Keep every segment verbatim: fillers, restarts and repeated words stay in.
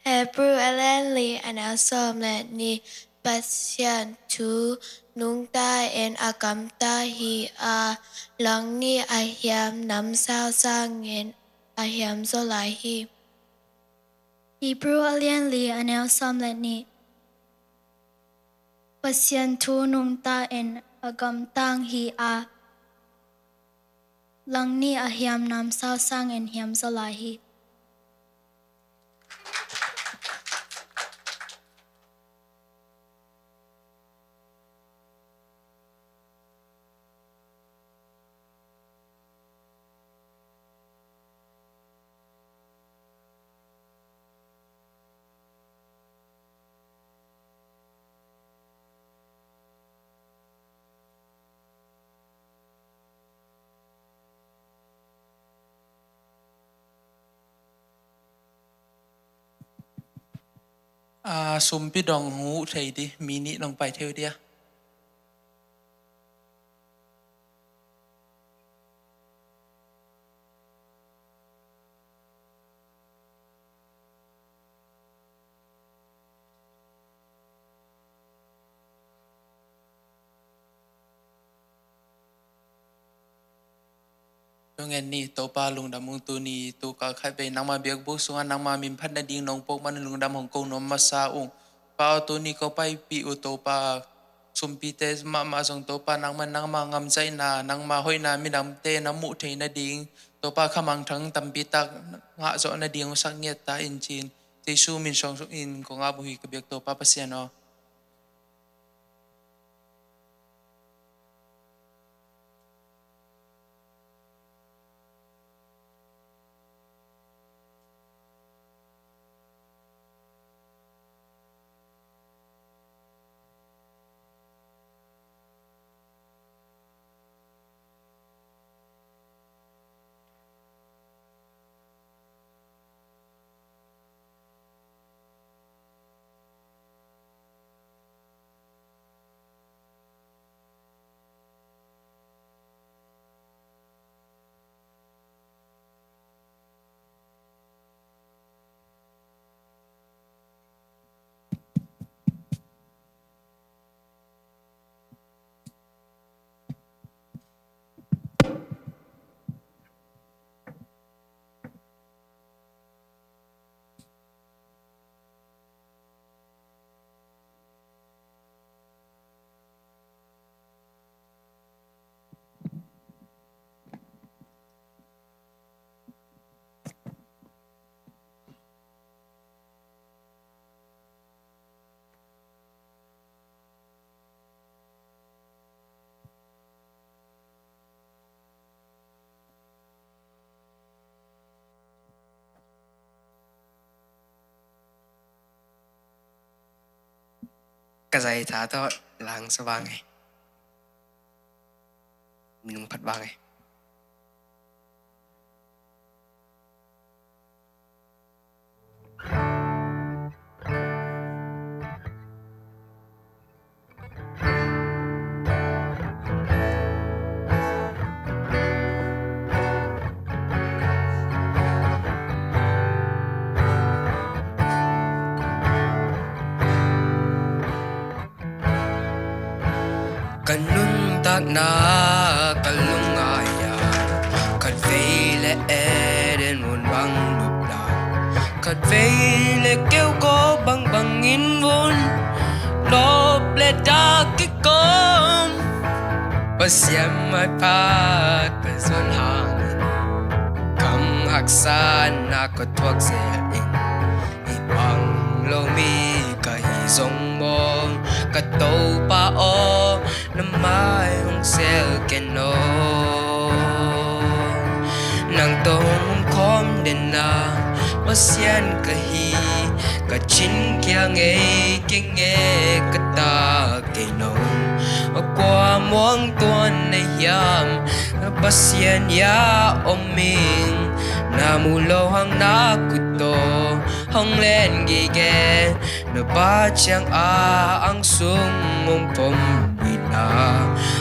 Hebrew a lian li a neu sawm le nih. Pasian thu nungta in a gamta hi a, langnih a hiam namsau sangin a hiam zaw lai hi. Hebrew a lian li a neu sawm le nih. Pasian thu nungta in a gamta hi a, langnih a hiam namsau sangin hiam zaw lai hi. A, sumpi dong huh thei di, mi nih nong pai thei uh dia. Tua ngen ni, Topa lungdam ung. Tuni tukal khat vei nangma biakbuk sungah nangma min phat nading nong pok man lungdam hong ko nuam masa ung. Pa aw, tuni ko paipih uh Topa, sumpite mahmah zong Topa nangma, nangma ngamzaihna, nangma hoihna midangte na muh thei nading Topa, khamangthang tampi tak ngah zawh nading hong sak ngiat ta in ci-in Jesu min suang in kong ap uh hi ka biak Topa Pasian aw. Ka zaitha tawh lang sa vang e. Nung phat vang e. Ka nuntakna ka lungngai a, khat vei le Eden mun bang nopna, khat vei le keu ko bangbang in vun lop le dak kikom. Pasian maipha ka zon hangin kam haksatna ka thuak zel in, hih bang lo mi ka hi zong maw, ka Topa aw, na mai hong sel ken aw. Nang tawh hong um khawm den a Pasian ka hi, ka cin kia ngei kei nge ka ta kei nong a kua muang tuan na hiam, na Pasian ya om ming na mu lo hang na kut tawh hong len gige, na Pa ciang a ang sung hong pom ina,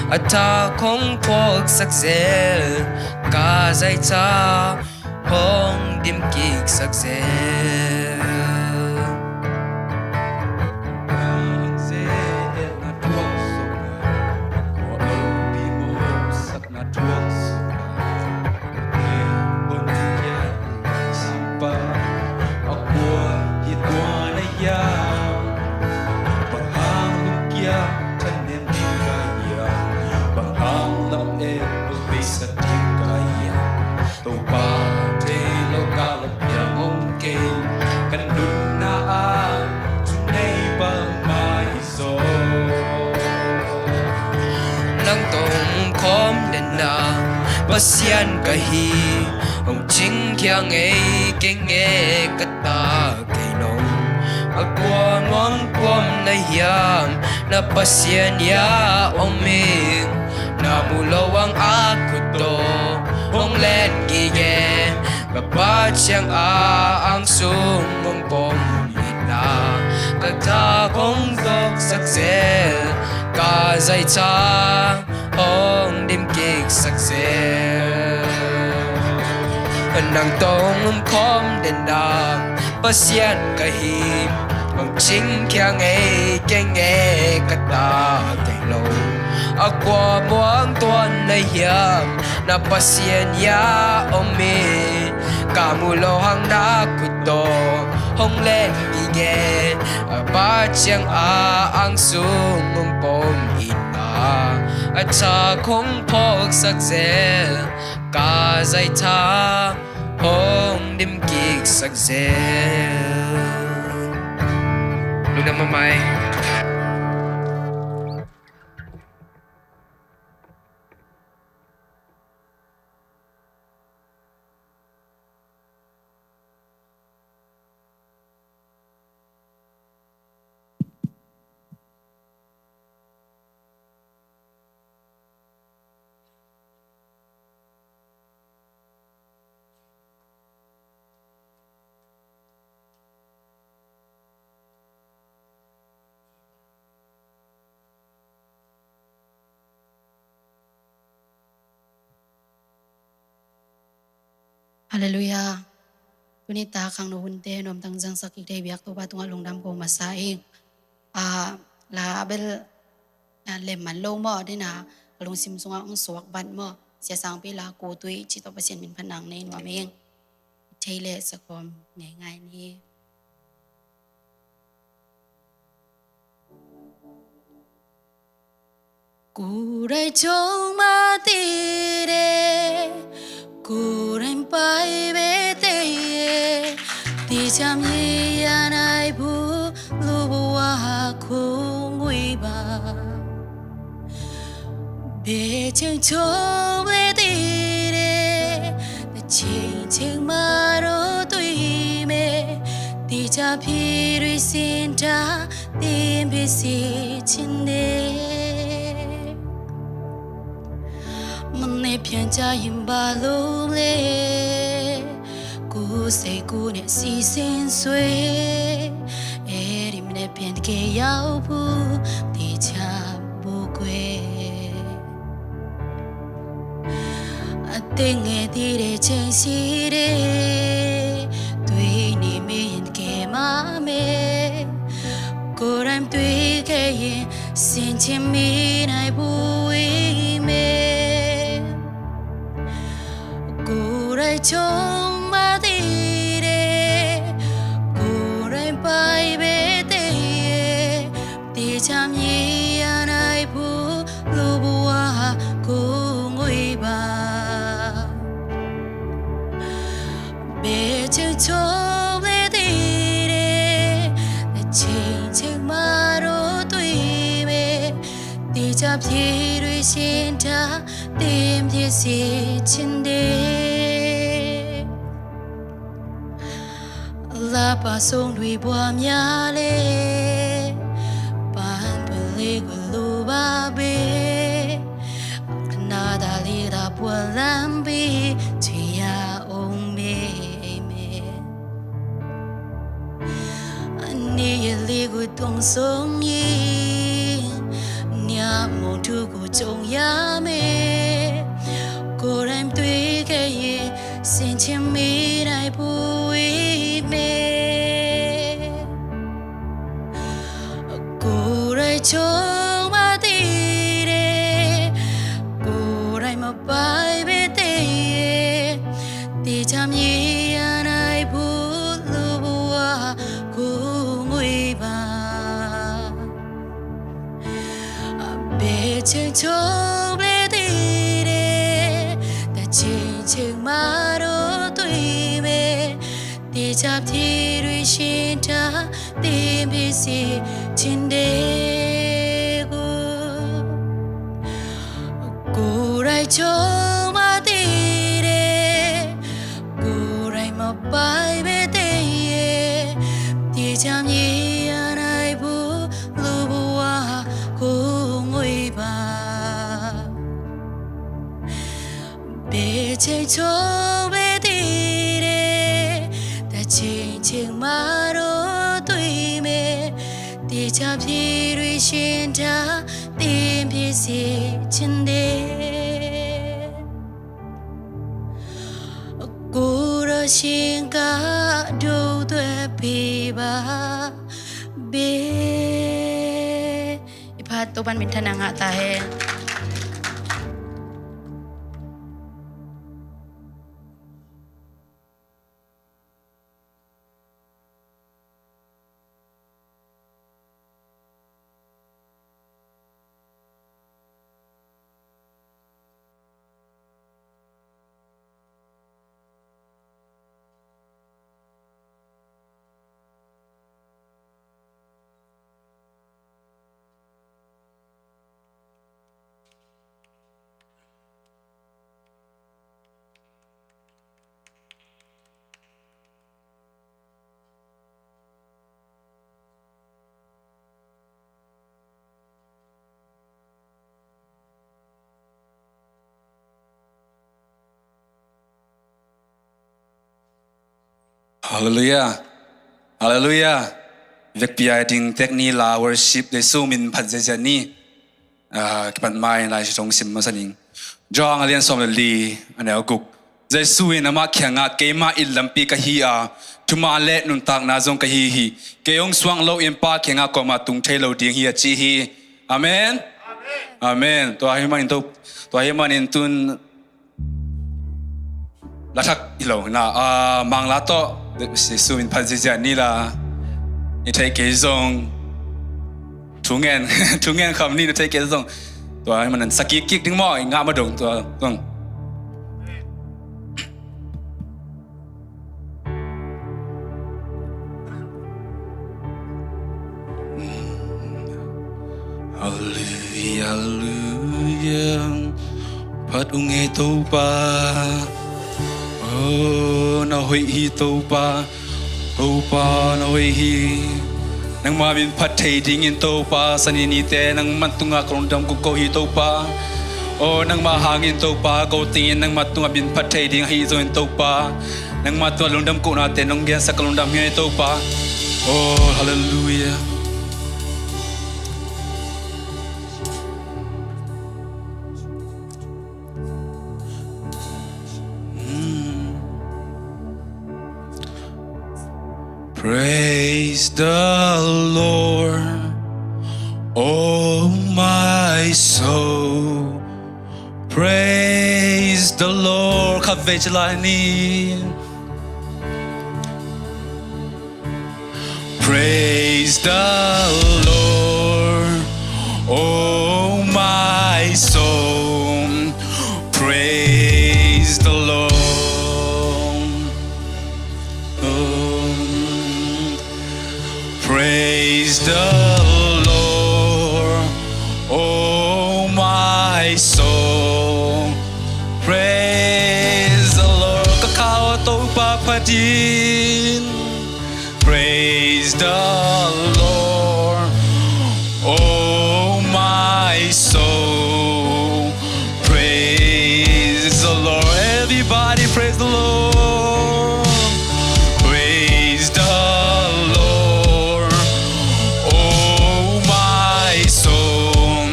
a thak hong phuaksak zel, ka zaitha hong dim kiksak zel. sa ding ka hiam? Topa thei lo ka lak hiam hong kei, ka nunna ah thu nei bangmah hi zaw. Nang tawh hong khawm den a, Pasian ka hi, hong cingkhia ngei keng e ka ta kei lo. A kua muang tuam na hiam, na Pasian hiah om ing? Na muh loh hang a khut tawh hong len gige, ka Pa ciang a ang sung hong pom in a, ka tha kong zawksak zel, ka zaitha hong dim kiksak zel. Nang tawh hong um khawm den a, Pasian ka hi, hong cingkhia ngei keng e ka ta kei lo. A kua muang tuam na hiam, na Pasian hiah om ing? Ka muh loh hang na khut tawh hong len gige, a Pa ciang a ang sung hong pom in a, a tha kong phawksak zel, ka zaitha hong dim kiksak zel. Lungdam mahmah. Halleluiah. Tuni tak khangno hunte nuamtang zangsak kik thei biak Topa tungah lungdam ko masa ing. A, la bel, a, lem man lo maw, dina ka lungsim sungah hong suak vat maw. Sia Sangpi la Ko Tui cih tawh Pasian min phat nang nei nuam ing. Thei leh sakawm ngeingai ni. Ko rai cawng mah tite, ko rai pai bete, ti cam hi a nai bu lu bu wa ha kung ui ba. Be cheng chong le tite, na cheng cheng ma ro tui me, ti cam hi rui sin ta, 天边是真的。Mene pian ca him ba lo le, ku se ku ne si sin sue, e rim ne pian ke yau pu, ti ca bu kue. A teng e ti de cheng si de, tui ni min ke ma me, ko ram tui ke yin, sin chin mi nai bu i me. Ko rai chong ma ti de, ko rai pai be te, ti cam yi a nai bu lu bu wa ha kung ui ba. Be cheng chong le ti de, na cheng cheng ma ro tui me, ti cam yi rui sin ta, tim yi si chin de. La pa song dui buam ya le, pan pele gulu ba be, na da li da buam lam bi, tia ong me me. Ni ye li gu tong song yi, nia mong tu gu chong ya me, ko ram tui ke yi, sin chin mi nai bu i me. Ko rai chong ma ti de, ko rai ma pai be te, ti cam yi a nai bu lu bu wa kung ui ba. Be cheng chong le ti de, ချိန်ချိန်မှာတော့တွေ့မယ်။ သေချာဖြေတွေ့ရှင်းထားသင်ဖြစ်စေချင်တဲ့ကို ကိုယ်တိုင်ကြုံမသိတဲ့ ကိုယ်တိုင်မပိုင်ပဲတည်ရဲ့ သေချာမြင်ရနိုင်ဖို့လူဘဝကိုငွေပါ ဘယ်ချိန်ချိုးပဲတည်တယ် တစ်ချိန်ချိန်မှာတော့တွေ့မယ် သေချာဖြေတွေ့ရှင်းထားသင်ဖြစ်စေချင်တယ် ကိုယ်တော်ရှင်ကဒုတ်သွဲပေးပါဘယ် Ipat topan minthana ngah ta hen. Halleluiah. Halleluiah. Vekpi ai ding tek ni la worship Jesu min phat ziazia ni. Ah, kipat mai lai sitong sim masa ning. John a lian sawm le li a neu guk. Jesu in amah kiangah keimah it lampi ka hi a, thuman le nuntakna zong ka hi hi. Kei hong suang lo in Pa kiangah kuamah tung thei lo ding hi a ci hi. Amen. Amen. Tua hi manin to, tua hi manin tun lathak hi lo na, ah, Mangla tawh Jesu min phat ziazia ni la. I theih kei zong thungen, thungen kham ni na theih kei zong. Tua hi manin sakik kik ding maw, i ngah ma dong tua zong. Halleluiah, halleluiah. Phat ung ei Topa. Oh, na hoih hi Topa. Topa na hoih hi. Nangma min phat thei dingin Topa, sani nite nangma tungah ka lungdam kuk ko hi Topa. Oh, nangma hangin Topa, ko tengin nangma tungah min phat thei ding ahi zongin Topa, nangma tungah lungdam kuhnate nong gensak ka lungdam hi Topa. Oh, halleluiah. Mm. Praise the Lord, oh my soul. Praise the Lord. Khat vei ci lai ni. Praise the Lord, oh my soul. Praise the Lord. Praise the Lord, oh my soul. Praise the Lord. Ka kha aw Topa phat in. Praise the Lord, oh my soul. Praise the Lord. Everybody praise the Lord. Praise the Lord, oh my soul.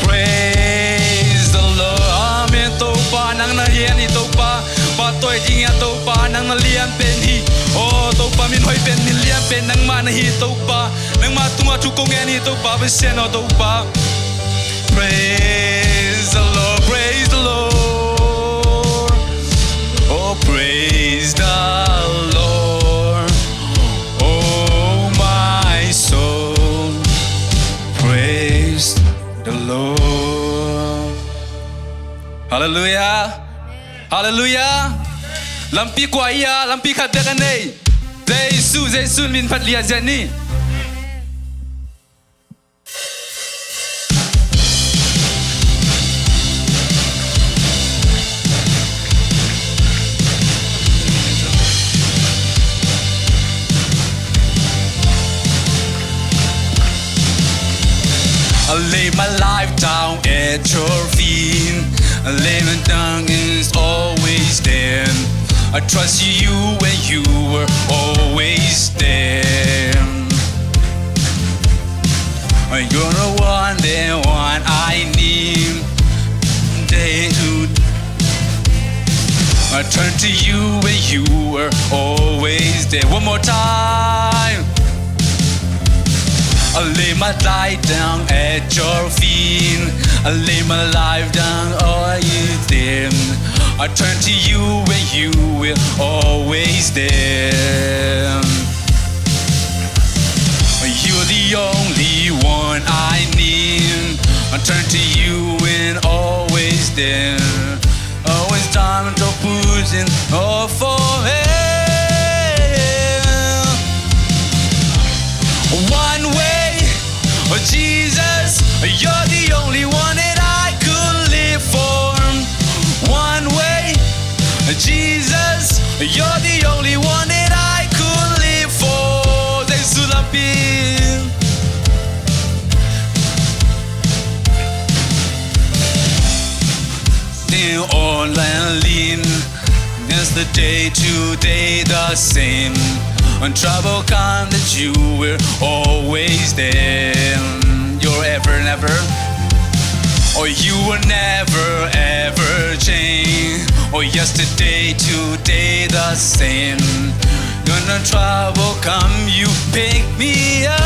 Praise the Lord. Amen. Topa, nang na hian hi Topa. Pahtawi ding hi a Topa, nang na lian pen hi. Oh Topa, min hoih pen, min lian pen nangmah na hi Topa. Nangmah tungah thu kong ngen hi Topa, Pasian aw Topa. Praise the Lord, praise the Lord. Oh, praise the Lord. Oh, my soul, praise the Lord. Halleluiah. Halleluiah. Lampi kua i a, lampi khat bek a nei. Jesu, Jesu min phat lian zian ni. I lay my life down at your feet. I lay my tongue is always there. I trust you when you were always there. You're the one, the one I need. Day to I turn to you when you were always there. One more time. I lay my life down at your feet. I lay my life down, all is there. I turn to you when you were always there. You're the only one I need. I turn to you and always there. Always time to pushing all for help. One way, oh Jesus, you're the only one that I could live for. One way, Jesus, you're the only one that I could live for. Jesu lampi. Still all I lean. Yesterday, today, the same. When trouble comes, that you were always there. You're ever, never. Oh, you will never, ever change. Oh, yesterday, today, the same. When the trouble come, you pick me up.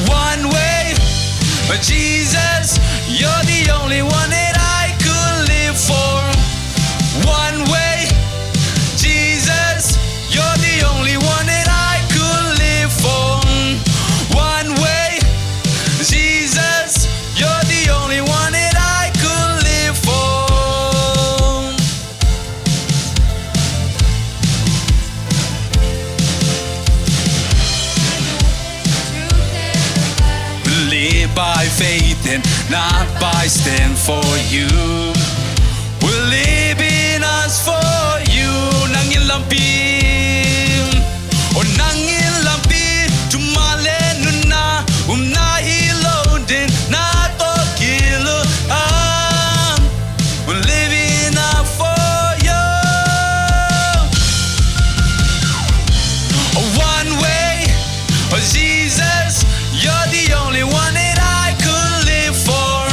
One way, Jesus, you're the only one that I could live for. One way, Jesus, you're the only one that I could live for. One way, Jesus, you're the only one that I could live for. We live by faith and not by stand for you. We live in us for you. Nang in lampi. Oh, nang in lampi. Tumale nuna. Um na ilo din. Na to kilo. Ah. We're living up for you. One way, oh Jesus, you're the only one that I could live for.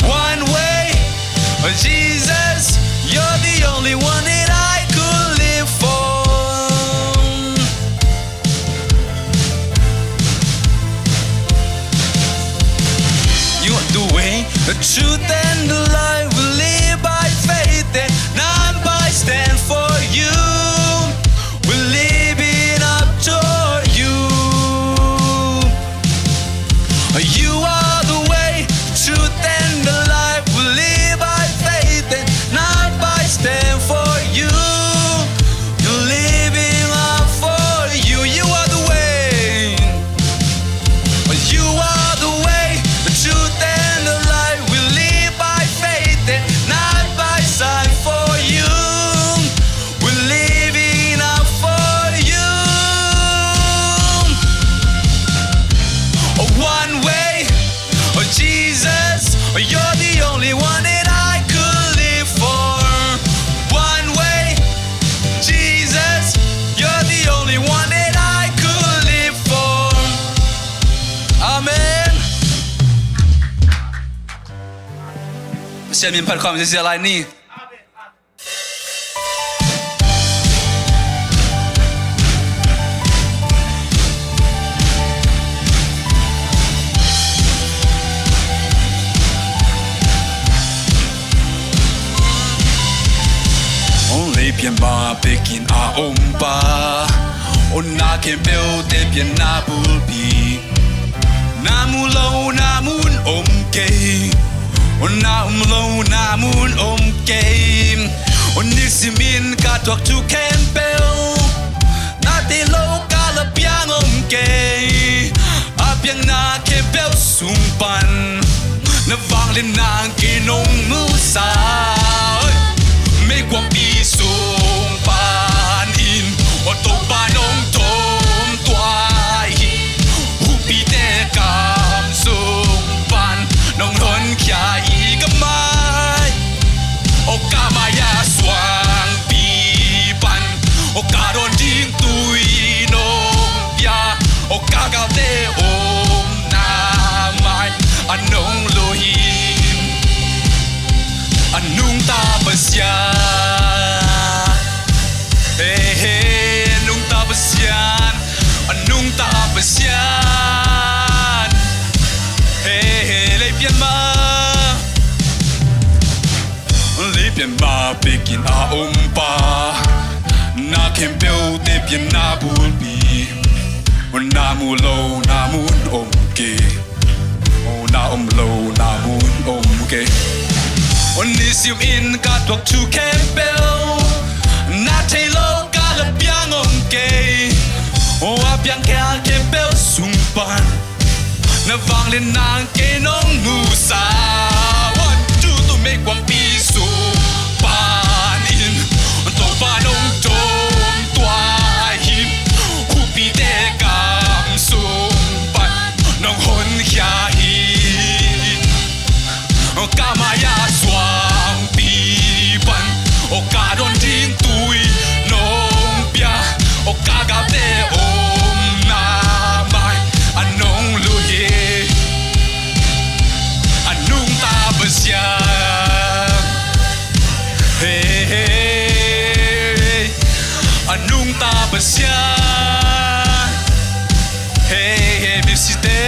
One way, oh Jesus, you're the only one that I could live for. You are the way, the truth, and the life. We live by faith and not by stand for you. We're living up to you. You are the way, truth, and the life. We live by faith and not by stand for you. You're living up for you. You are the way. You are the way, the truth, and the life. We live by faith and not by sight for you. We're living up for you. One way, oh Jesus, you're the only one that I could live for. One way, Jesus, you're the only one that I could live for. Amen. Pasian min phat khawm ziahziah lai ni. Hong lei pian mah pekin a om pa, hong na khempeuhte pianna bulpi. Na mu lo na mun om kei, hong Simin ka tuak thu khempeuh, na theih loh ka la piang om kei. A piangna khempeuh sung pan na vangliatna kei nong musak. Meikuangpi sung panin, aw Topa nong thawm tua hi. Humpite kam sung pan nong honkhia hi. Ka mai, aw ka mai-ah suangpi pan, aw ka dawn ding tui nong pia. Aw ka galte omna mai-ah nong luahim. A nungta Pasian, he he, a nungta Pasian, a nungta Pasian, he he. Leipian mah, leipian mah pekin a om pa, na khempeuhte pianna bulpi. Na mu lo na mun om kei, na om lo na mun om kei. Aw nisimin ka tuak thu khempeuh, na theih loh ka la piang om kei. Aw a piang khempeuh sung pan na vangliatna kei nong musak. One, two, three. Meikuangpi sung panin, Topa nong thawm tua hi. Humpite kam sung pan nong honkhia hi. Aw ka mai-ah suangpi pan, aw ka dawn ding tui nong pia. Aw ka galte omna mai-ah nong luahim. A nungta Pasian, he he, a nungta Pasian, he he. Misite,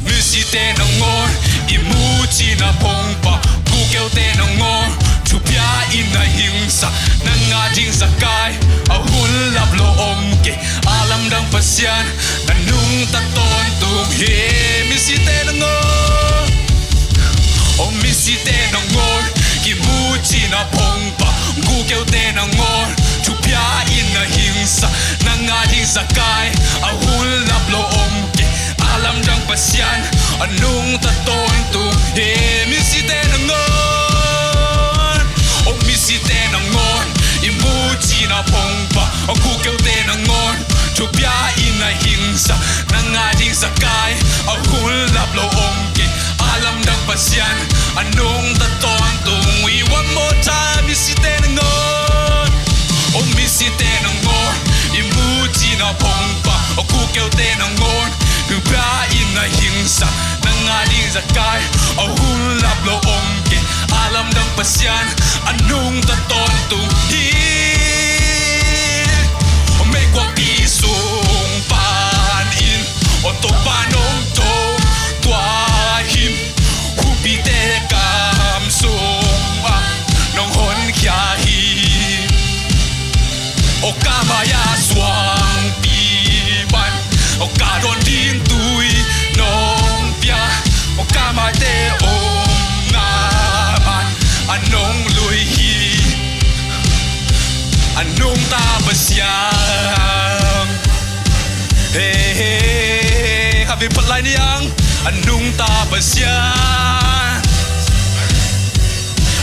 misite nangawn i muh cihna phongpha, kukeute nangawn thupia in na hingsa. Nang a ding zakai a hun lap lo om kei, a lamdang Pasian na nungta tawntung hi. Misite nangawn, aw misite nangawn i muh cihna phongpha, kukeute nangawn thupia in na hingsa. Nang a ding zakai a hun lap lo om kei, a lamdang Pasian a nungta tawntung hi. Misite nangawn, aw misite nangawn i muh cihna phongpha, aw kukeute nangawn thupia in na hingsa. Nang a ding zakai a hun lap lo om kei, a lamdang Pasian a nungta tawntung hi. One more time, misite nangawn, aw misite nangawn i muh cihna phongpha, aw kukeute nangawn thupia in na hingsa. Nang a ding zakai a hun lap lo om kei, a lamdang Pasian a nungta tawntung hi. Meikuangpi sung panin, aw Topa nong thawm tua hi. Humpite kam sung pan nong honkhia hi. Aw ka mai-ah suangpi pan, aw ka dawn ding tui nong pia. Aw ka maite omna mai-ah nong luahim. A nungta Pasian, he he. Khatvei phat lai ni hang. A nungta Pasian.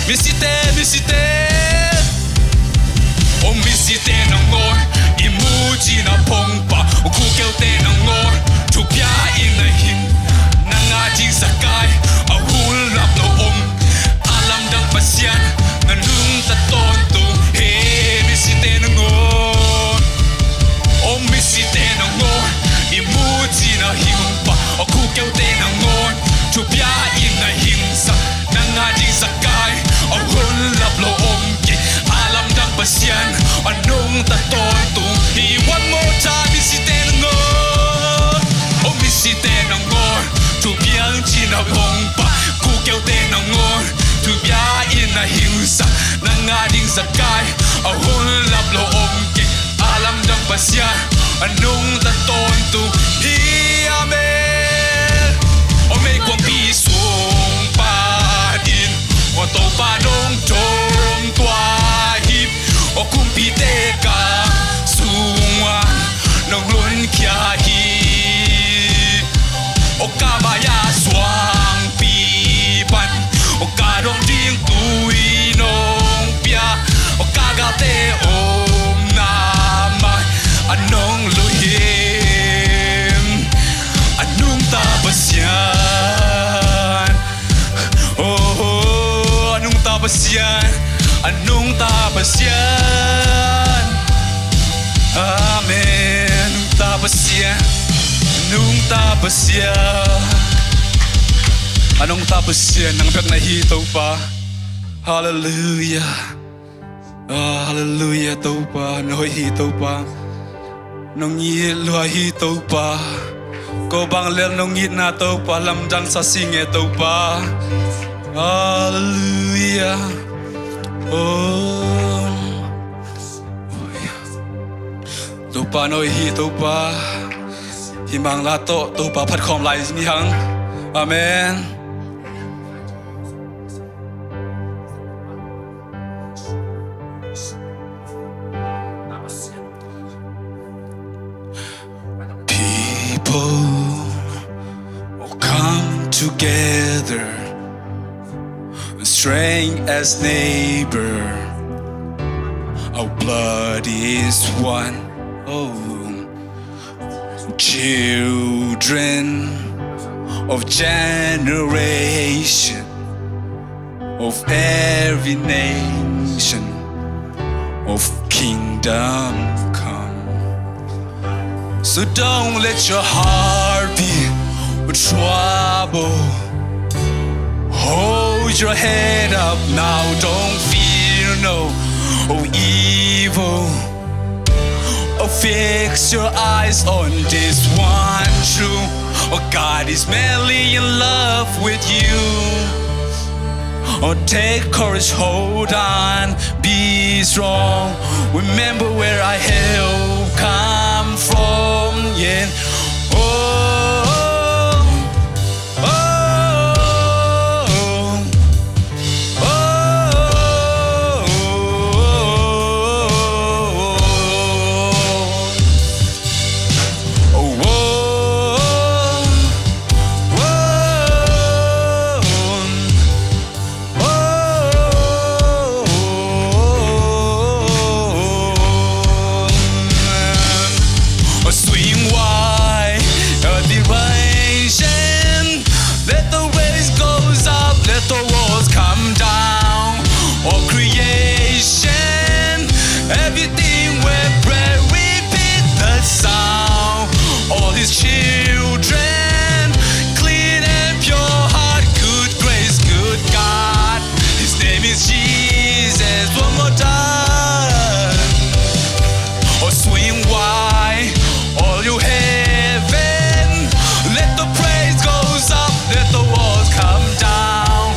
Misite, misite, aw misite nangawn i muh cihna phongpha, aw kukeute nangawn thupia in na hing. Nang a ding zakai a hun lap lo om, a lamdang Pasian na nungta tawntung hi. Misite nangawn, aw misite nangawn i muh cihna phongpha, aw kukeute nangawn thupia in na hingsa. Nang a ding zakai a hun lap lo om kei, a lamdang Pasian a nungta tawntung hi. One more time, misite nangawn, aw misite nangawn thupia cihna phongpha, kukeute nangawn thupia in na hingsa. Nang a ding zakai a hun lap lo om kei, a lamdang Pasian a nungta tawntung hi. Amen. Aw meikuangpi sung panin, aw Topa nong thawm Te omna mai a nong luhim, a nungta Pasian. Oh, a nungta Pasian, a nungta Pasian. Amen. A nungta Pasian, a nungta Pasian. A nungta Pasian nang bek na hi, Topa. Halleluiah. Ah, halleluiah, Topa. Na hoih hi, Topa. Nong it lua hi, Topa. Ko bang lel nong itna, Topa, lamdang sa sing e, Topa. Halleluiah. Oh. Topa, na hoih hi, Topa. Hih Mangla tawh Topa phat khawm lai ni hang. Amen. People will come together, strength as neighbor. Our blood is one. Oh. Children of generation, of every nation, of kingdom come. So don't let your heart be troubled. Hold your head up now, don't fear no evil. Oh, fix your eyes on this one true. Oh, God is madly in love with you. Oh, take courage, hold on, be strong. Remember where our help come from, yeah. Oh, oh, oh, oh, oh, oh. Swing wide, earth vibration. Let the waves goes up, let the walls come down. All creation, everything we're breath, repeat the sound. All his children, clean and pure heart, good grace, good God. His name is Jesus. One more time. Oh, swing wide, all you heaven. Let the praise goes up, let the walls come down.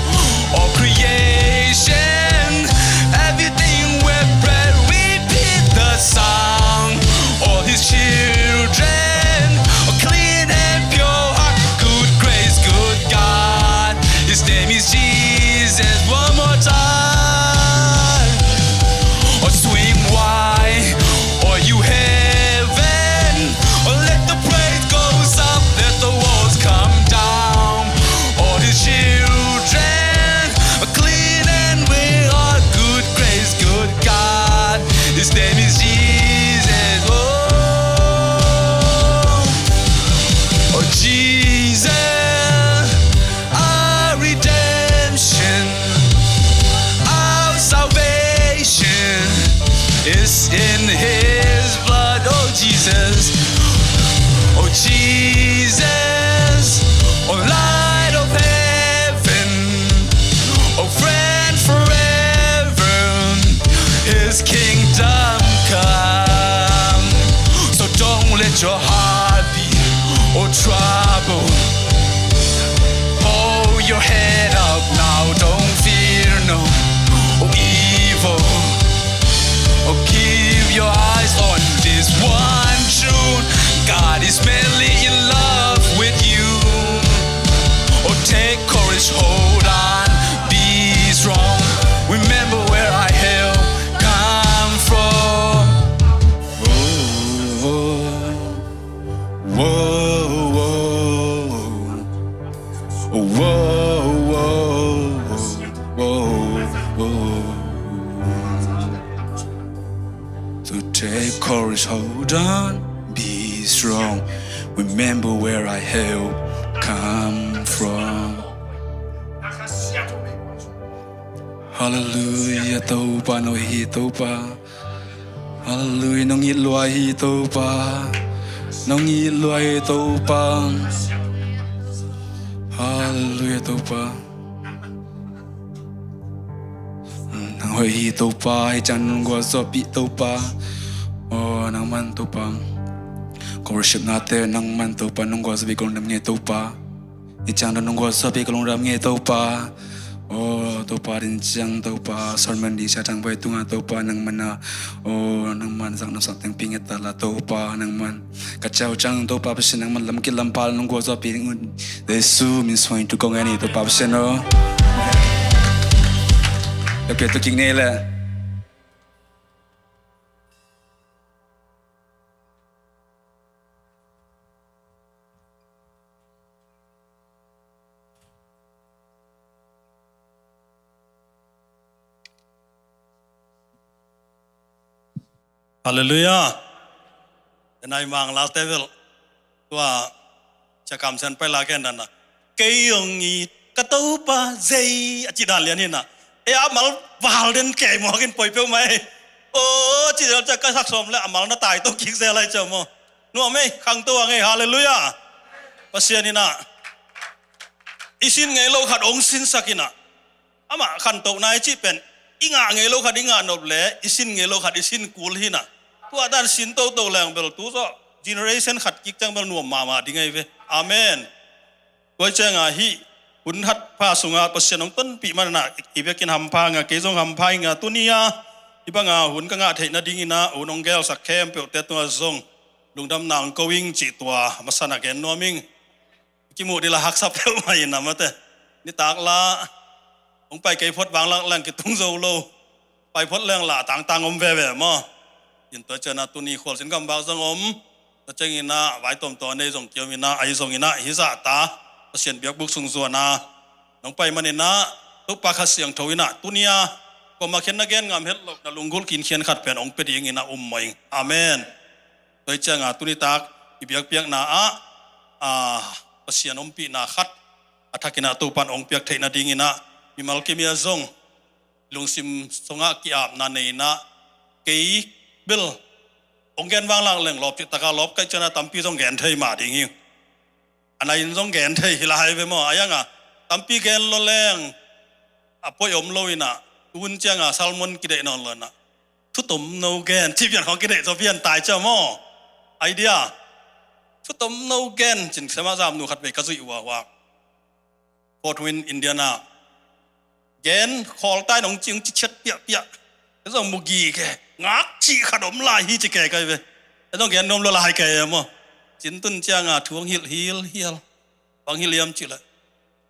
All creation, everything with breath, repeat the song. All his children, a clean and pure heart, good grace, good God. His name is Jesus. One more time. Oh, swing wide, all you heaven. Oh, let the praise goes up, let the walls come down. All his children, a clean and pure heart, good grace, good God. His name is Jesus. Oh, oh, Jesus, our redemption, our salvation is in his blood. Oh, Jesus, oh, Jesus, oh, light of heaven, oh, friend forever, his kingdom come. So don't let your heart be, oh, troubled. Hold your head up now, don't fear no evil. Oh, keep your eyes on this one truth. God is madly in love with you. Oh, take courage, hold on, be strong. Remember where our help come from. Oh, oh, oh, oh, oh. Whoa, whoa, whoa, whoa. Courage, hold on, be strong. Remember where I help come from. Hallelujah, Topa, nong it hi Topa. Hallelujah, nong it lua hi Topa. Nong it lua hi Topa. Hallelujah, Topa. Nang hoih hi Topa, hih ciang nong gualzawhpih Topa. Aw, nangman Topa. Ka worship nate nangman Topa, nong gualzawhpih ka lungdam ing ei Topa. Hih ciang nong gualzawhpih ka lungdam ing ei Topa. Aw, Topa, din ciang Topa, sermon di sia tang bai tunga Topa, nangman a. Aw, nangman zang nong sak teng ping et ta la Topa, nangman. Ka ciau ciang Topa Pasian nangman lam kil lam pal nong gualzawhpih ding un. Jesu min suang in thu kong ngen hi Topa Pasian aw. Ka pia tu king nei le. Hallelujah. Denai mang la te bel. Tua sia kamsian pai la ken dan na. Kei ong it ka Topa zei a ci dan lian hi na. E a mal val den kei mo kin poi peuh mai. O ci dan sia ka sak som le a mal na tai to kik ze lai cia mo. Nuam ei khang to ang ei, hallelujah. Pasian hi na. I sin ngei lo khat ong sinsak hi na. Amah khantohna i cih pen i ngah ngei lo khat i ngah nop le i sin ngei lo khat i sin kul hi na. Tua dan sin toto leng bel tu zawh generation khat kik ciang bel nuam mahmah ding ahi ve. Amen. Tua ciang a hih hun hat pha sungah Pasian hong tonpih man a, i biakinn hampha nga, kei zong hampha i nga, tuni a i bang a hun ka ngah theih nading in a hun hong gelsak khempeuh te tungah zong lungdamna hong ko ing cih tua masa na gen nuam ing. Kimuh ding la haksa peuhmah in a mate. Nitak la hong pai kei phot vang lak leng kitung zo lo. Pai phot leng la tangtang om veve maw. In tua ciang a tuni khualzin gam bak zong om. Tua ciang in a vai tuamtuam a nei zong kiom in a, ahi zong in a, hih zahta Pasian biakbuk sung zuan a nong pai man in a, Topa Kha Siangtho in a tuni a kuamah khen na gen ngam het loh na lunggulh kinkhian khat pen hong pia ding in a um mawh ing. Amen. Tua hi ciang a tuni tak i biakpiakna ah, a, Pasian ompihna khat a thak in a Topa in hong piak theih nading in a mimal kim i a zong lungsim sungah ki-apna nei in a, kei bel hong gen vang lak leng lawp cih tak a lawp ka hih ciang a tampi zong gen thei mah ding hi. A nai in zong gen thei hi lai ve maw, a yang a tampi gen lo leng a poi om lo in a, tu hun ciang a sermon kideih nawn lo in a. Thu tomno gen, ci pian khawng kideih zaw pian tai cia maw. Idea. Thu tomno gen, cin sema zamnu khat vei ka zuih huahua. Fort Wayne, Indiana. Gen, khawl tai nong ci, hong ci ciat piahpiah. Ka zong mu gige, ngak cih khat om lai hi ci kei kai ve. Ka zong gen nuam lua lai kei maw. Cin tun ciang a thu hong hilh hilhial. Bang hi liam cih leh.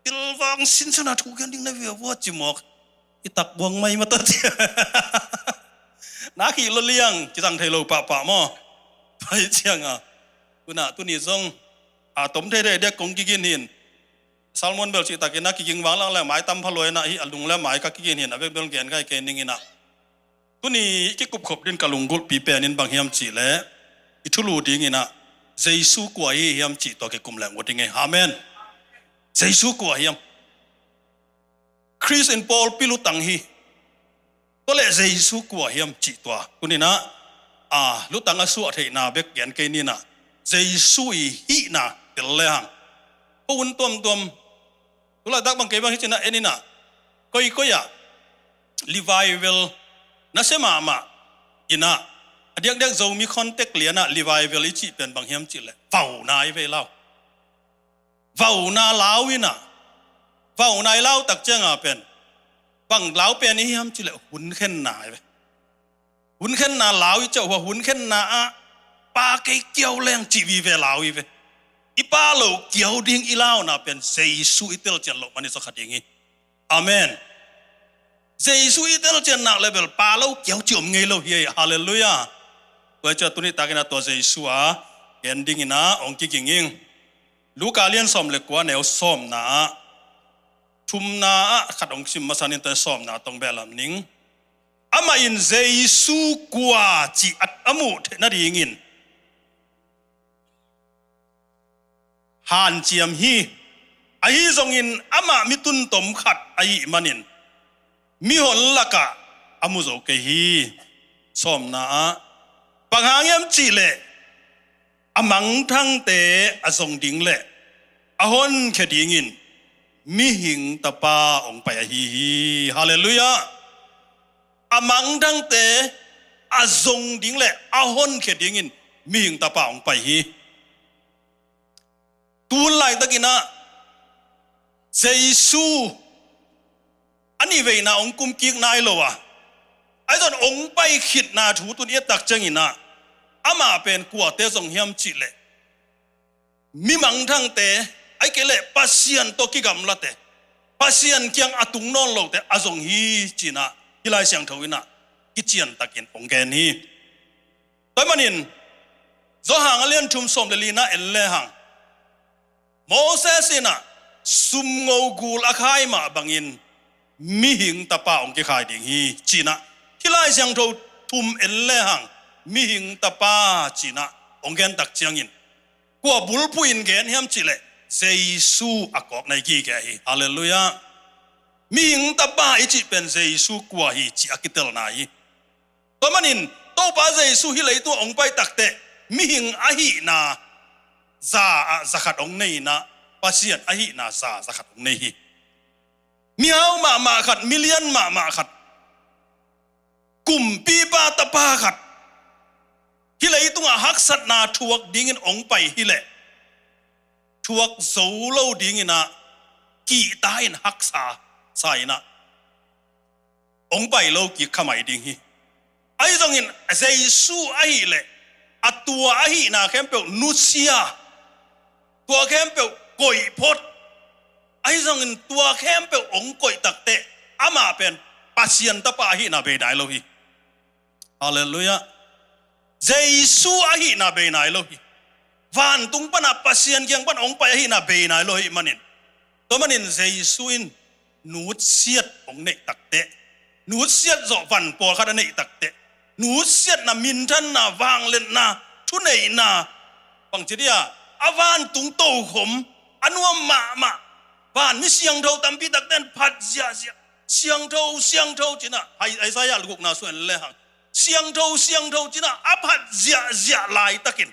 Pilvang sinsen a thu gen ding na via vua ci mawk. I tak buang mai mata cia. Na khih lo liang, kizang thei lo pahpah maw. Pai ciang a. Tuna, tuni zong. A tom thei thei dek kong kigin hin. Sermon bel cih takin a kiging vang lang le mai tam pha luai na hi a lung le mai ka kigin hin. A bek bel gen kai kei ning in a. Tuni i kikupkhop din ka lunggulhpi pen in bang hiam cih leh i thulu ding in a Jesu kua hi hiam cih tua kikum leng uh ding e. Amen. Jesu kua hiam? Khrist in pawlpi lutang hi. Tua leh Jesu kua hiam cih tua. Tuni in a, a, lutang a suah theihna bek gen kei ni in a Jesu i hihna tel le hang. Ko hun tuamtuam. Tulaitak bang kei bang hi cin a en in a. Koikoi ah. Revival. Na sia mahmah. In a. A diakdiak Zomi context lian ah revival i cih pen bang hiam cih leh. Vauna i vei lau. Vauna lau in a. Vauna i lau tak ciang a pen. Bang lau pen i hiam cih leh hun khenna i ve. Hun khenna lau i ciah hua hun khenna ah pa kei kiau leng cih vive lau i ve. I pa lo kiau ding i launa pen Jesu i telcian loh man i sawkha ding hi. Amen. Jesu i telcian nak le bel pa lo kiau ci om ngei lo hi ei. Halleluiah. Tua i ciah tuni takin a tua Jesu a gen ding in a hong kiging ing. Luka lian sawm le kua neu sawmna ah thumna ah khat hong sim masa ning tua sawmna tong beh lam ning. Amah in Jesu kua cih a, a muh theih nadingin hanciam hi. Ahi zongin amah mi tuntom khat ahih manin mihon lakah a mu zo kei hi. Sawmna ah, bang hang hiam cih leh a mangthangte a zong ding le a honkhia dingin mihing tapa hong pai ahi hi. Halleluiah. A mangthangte a zong ding le a honkhia dingin mihing tapa hong pai hi. Tun laitakin ah Jesu a nih veina hong kumkik nai lo a, ahi zongin hong pai khitna thu tun i et tak ciangin ah, amah pen kuate zong hiam cih leh mi mangthangte, ahih kei leh Pasian tawh kigamlate, Pasian kiang a tung nawn lote a zong hi ci-in ah hih Lai Siangtho in ah kiciantakin hong gen hi. Tua ahih manin Johan a lian thum sawm le lina en lehang, Moses in ah sumngo gul a khai mah bangin mihing tapa hong kikhai ding hi ci-in ah, hih Lai Siangtho thum en lehang mihing tapa ci-in ah hong gen tak ciangin, kua bulphuh in gen hiam cih leh Jesu a kawkna i kigeh hi. Halleluiah. Mihing tapa i cih pen Jesu kua hi cih a kitelna hi. Tua manin Topa Jesu hih leitungah hong pai takteh mihing ahihna za ah za khat hong nei in ah, Pasian ahihna za ah za khat hong nei hi. Mihau mahmah khat, milian mahmah khat, kumpipa tapa khat, hih leitungah haksatna thuak dingin hong pai hi leh, thuak zo lo dingin ah kihta in haksa sa in ah hong pai lo kik kha mai ding hi. Ahi zongin Jesu ahih leh a tua ahihna khempeuh nusia, tua khempeuh koih phot, ahi zongin tua khempeuh hong koih takteh amah pen Pasian tapa ahihna bei nai lo hi. Halleluiah. Jesu ahihna bei nai lo hi. Vantung pan ah Pasian kiang pan hong pai ahihna bei nai lo ahih manin, tua manin Jesu in nutsiat hong neih takteh, nutsiat zawh van pawlkhat a neih takteh, nutsiatna, minthanna, vangliatna, thuneihna, bangci dih a, a vantung tokhom a nuam mahmah vanmi siangtho tampi takte in phat ziahziah, siangtho, siangtho ci-in ah, Isaiah gukna sung en lehang, siangtho, siangtho ci-in ah a phat ziahziah laitakin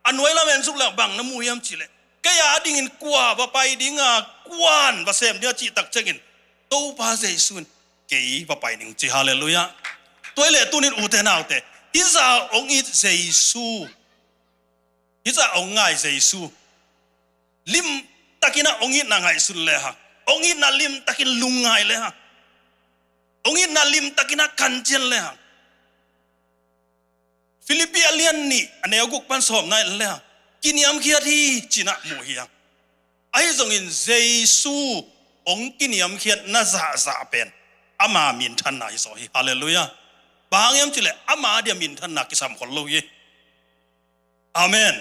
a nuai lam en suk leh bang na mu hiam cih leh, kei a dingin kua va pai ding a, kuan va sem ding a cih tak ciangin Topa Jesu in kei va pai ning ci. Halleluiah. Tua ahih leh tunin ute naute, hih zah hong it Jesu, hih zah hong ngai Jesu, limtakin ah hong itna ngaihsun lehang, hong itna limtakin lungngai lehang, hong itna limtakin ah kancian lehang, Philippi a lian nih a neu guk pan sawmna en lehang, kiniamkhiat hi ci-in ah mu hi hang. Ahi zongin Jesu hong kiniamkhiatna zahzah pen ama minthanna hi zaw hi. Halleluiah. Bang hang hiam cih leh ama dia minthanna kisam khol lo hi. Amen.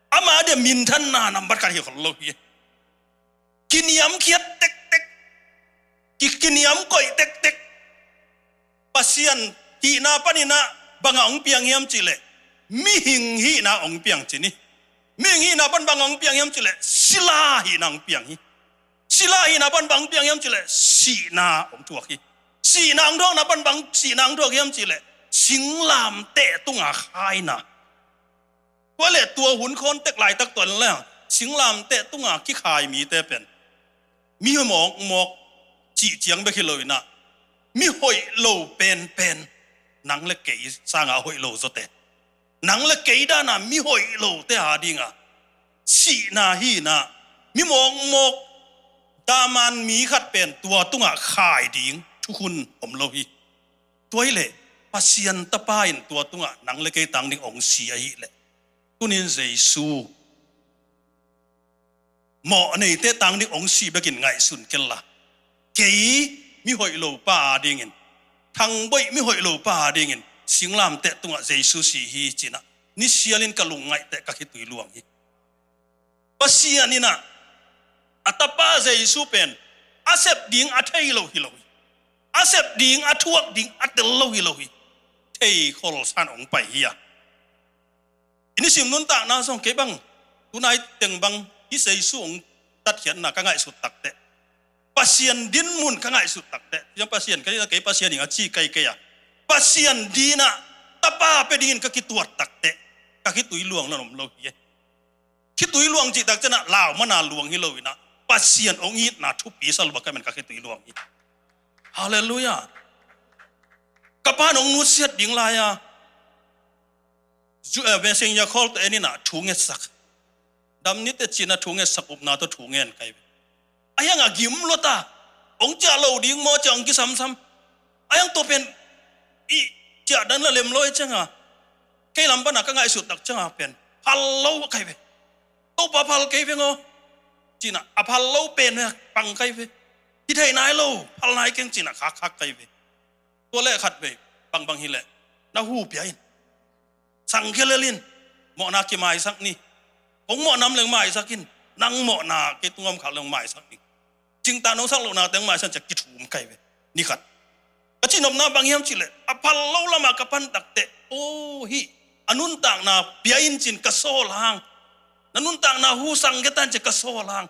Ama dia minthanna nambat khat hi khol lo hi. Kiniamkhiat tektek, ki, kiniam koih tektek. Pasian hihna panin ah bang a hong piang hiam cih leh mihing hihna hong piang ci ni. Mihing hihna pan bang a hong piang hiam cih leh sila hihna hong piang hi. Sila hihna pan bang hong piang hiam cih leh sihna hong thuak hi. Sihna hong thuakna pan bang sihna hong thuak hiam cih leh singlamteh tunga khaina. Tua leh tua hun khawng tek laitak tua leh singlamteh tunga kikhai mite pen mi mawkmawk cih ciang bek hi lo-in ah, mi hoih lo penpen, nang le kei sanga hoih lo zawte, nang le kei dana mi hoih lote a dinga sihna hi-in ah, mi mawkmawk daman mi khat pen tua tungah khai ding thukhun om lo hi. Tua hi leh Pasian Tapa in tua tungah nang le kei tang ding hong si ahih leh, tunin Jesu mawh neite tang ding hong si bekin ngaihsun kenla, kei mi hoih lo pa a dingin, thangboih mi hoih lo pa a dingin singlamteh tungah Jesu si hi ci-in ah nisialin ka lungngaih teh ka khitui luang hi. Pasian in ah a Tapa Jesu pen a sep ding a thei lo hi lo hi. A sep ding, a thuak ding a tel lo hi lo hi. Thei khol san hong pai hi a. I nisim nuntakna zong kei bang, tunai teng bang, hih Jesu hong tatkhiatna ka ngaihsut takteh, Pasian din mun ka ngaihsut takteh, Pasian ka, kei Pasian ing a ci kai kei a, Pasian dinah tapa pia dingin ka kituat takteh, ka khitui luang na om lo hi. Khitui luang cih tak ciangah lau mana luang hi lo inah, Pasian hong itna thupi sa lua ka men ka khitui luang hi. Halleluiah. Ka pa in hong nusiat ding lai-a, Ju-, eh, messenger call tawh en inah thu ngetsak. Dam ni teh cinah thu ngetsak, upna tawh thu ngen kai ve. A hiang a gim lua ta. Hong ciah lo ding maw, ciah hong kisamsam. A hiang tua pen i ciah dan la lem lo i cianga, kei lam pana ka ngaihsut tak cianga pen phal lo kai ve. Topa phal kei veng aw. Cinah a phal lo pen ve pang kai ve. Hi thei nai lo, phal nai keng cinah khakkhak kai ve. Tua leh khat vei, bangbang hileh na hu pia in. Sang khia lel in. Mawhna kimaisak ni. Kong mawh nam leng maisak in. Nang mawhna kei tungah om khak leng maisak ni. Cingtan hong sak lohna teng maisak ciah kithum kai ve. Ni khat ka cihnopna bang hiam cihleh, a phal lo lamah ka pan takteh, aw hih a nuntakna pia in cin ka sawl hang. Na nuntakna hu sang khia tan cin ka sawl hang.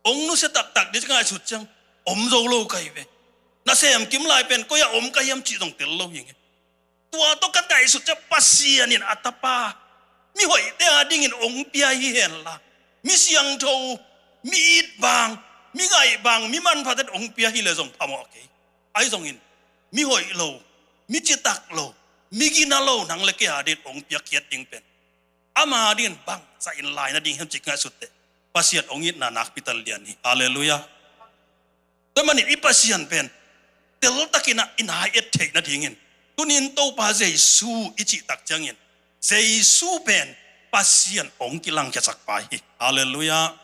Hong nusia taktak ding ci ngaihsut ciang om zo lo kai ve. Na sem kim lai pen koi-ah om ka hiam cih zong tel lo hi nge. Tua tawh ka ngaihsut ciang Pasian in a tapa, mi hoihte a dingin hong pia hi henla, mi siangtho, mi it bang, mi ngaih bang, mi manphaten hong pia hileh zong phamawh kei. Ahi zongin mi hoih lo, mi citak lo, mi gina lo nang le kei a dingin hong piakkhiat ding pen ama dingin bangzah in lai nading hiam cih ngaihsut teh, Pasian hong itna nakpi tak lian hi. Halleluiah. Tua manin i Pasian pen teltakin ah i nai et theih nadingin, tunin Topa Jesu i cih tak ciangin, Jesu pen Pasian hong kilangkhiasak pa hi. Halleluiah.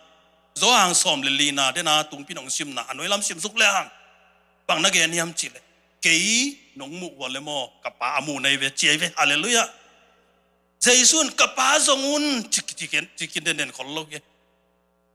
Johan sawm le lina dena tungpin hong simna a nuai lam simsuk le hang, bang na gen hiam cihleh, kei nong muh uh a le maw, ka pa a muh na hi ve, ci ahi ve. Halleluiah. Jesu in ka pa zong un ci, ci, ci, ci den den khol lo hi.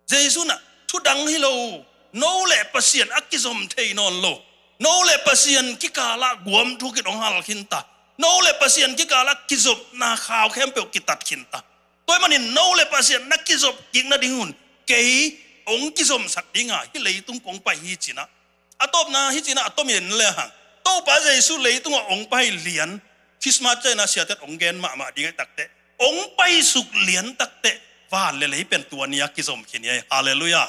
Jesu in ah thudang hi lo, no le Pasian a kizom thei nawn lo, no le Pasian kikalah guam thukin hong hal khinta, no le Pasian kikalah kizopna khau khempeuh kitat khinta. Tua ahih manin no le Pasian na kizop kik nading un kei hong kizomsak dinga hih leitung kong pai hi cinah, a tawpna hi cinah a tomin le hang, Topa Jesu leitungah hong pai lian, Christmas ciangin a siatet hong gen mahmah ding ahih takteh, hong paisuk lian takteh, van le lei pen tua ni a kizom khin hi. Halleluiah.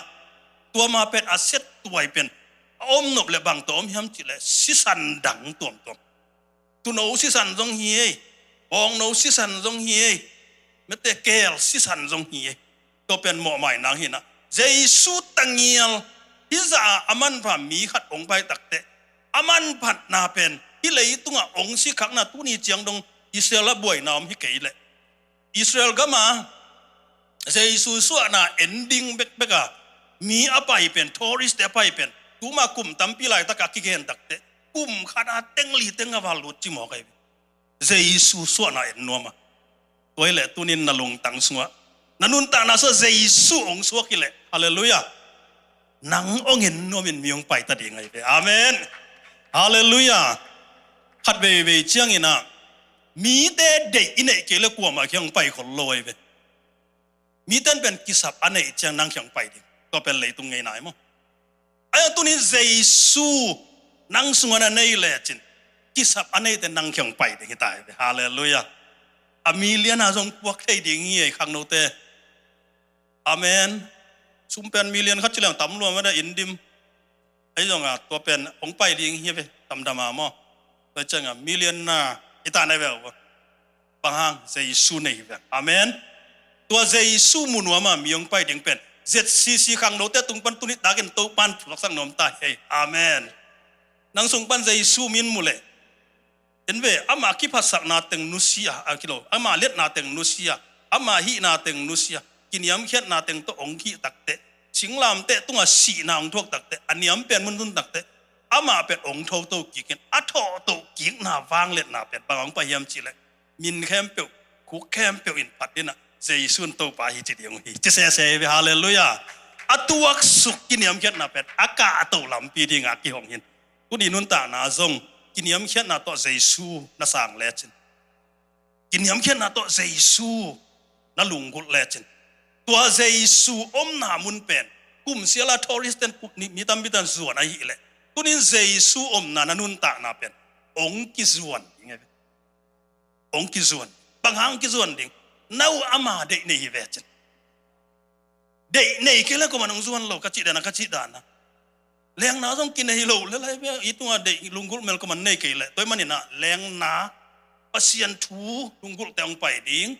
Tua ma pen a set tuai pen a om nop le bang tawh om hiam cihleh, sisan dang tuamtuam. Tuuno sisan zong hi ei, bawngno sisan zong hi ei, mete keel sisan zong hi ei. Tua pen mawhmai nang hinah, Jesu tangial hih zah a manpha mi khat hong pai takteh, a manphatna pen hih leitungah hong sikhakna tuni ciang dong Israel a buaina om hi kei leh, Israel gama Jesu suahna en ding bekbek a mi a pai pen, tourist te a pai pen, tuma kum tampi laitaka kigen takteh, kum khat a teng li teng a val lut ci mawk ahi ve. Jesu suahna en nuam a. Tua hileh tunin na lungtang sungah, na nuntakna sungah Jesu hong suak hileh, halleluiah, nang hong en nuamin mi hong paita ding ahi ve. Amen. Halleluiah. Khat veivei ciangin ah mite deih i neih kei le kuamah kiang hong pai khol lo ahi ve. Miten pen kisap a neih ciang nang kiang pai ding. Tua pen leitung ngeina hi maw? Ahi zong tunin Jesu nang sungah na nei lecin, kisap a neite nang kiang pai ding hi ta hi ve. Halleluiah. A million a zong puak thei ding hi ei khangnote. Amen. Sum pen million khat ci leng tam lua mah dah, inn dim. Ahi zongah tua pen hong pai ding hi ve, tamdam a maw? Tua ciangah million na hi ta na hi ve uh. Bang hang? Jesu nei hi ve. Amen. Tua Jesu mu nuam a mi hong pai ding pen Z C C khangnote tung pan tuni takin Topan pulaksak nuam ta hi ei. Amen. Nang sung pan Jesu min mu leh, en ve, ama kiphatsakna teng nusia, a kilo, ama liatna teng nusia, ama hihna teng nusia, kiniamkhiatna teng tawh hong hih takteh, singlamteh tungah sihna hong thuak takteh, a niam pen mun tun takteh, amah pen hong thoto kikin, a thawhtoh kikna vangliatna pen bang hong pai hiam cihleh, min khempeuh, khuk khempeuh in phat dinah Jesu in Topa hi ci ding uh hi. Ci sese hi ve, halleluiah. A tuaksuk kiniamkhiatna pen a kahtoh lampi dingah kihong hin. Tuni nuntakna zong kiniamkhiatna tawh Jesu na sang lecin, kiniamkhiatna tawh Jesu na lunggulh lecin, tua Jesu omna mun pen kumsiala tourist ten mi tampi tan zuan ahih leh, tunin Jesu omna na nuntakna pen ong kizuan ding e. Ong kizuan. Bang hang kizuan ding? Nau ama deih nei hi ve cin. Deih nei kei le kuaman ong zuan lo, ka cih dana, ka cih dana. Lengna zong kinei lo le lai ve, i tunga deih lunggulh mel kuaman nei kei le. Tua ahih manin ah lengna, Pasian thu lunggulhte ong pai ding.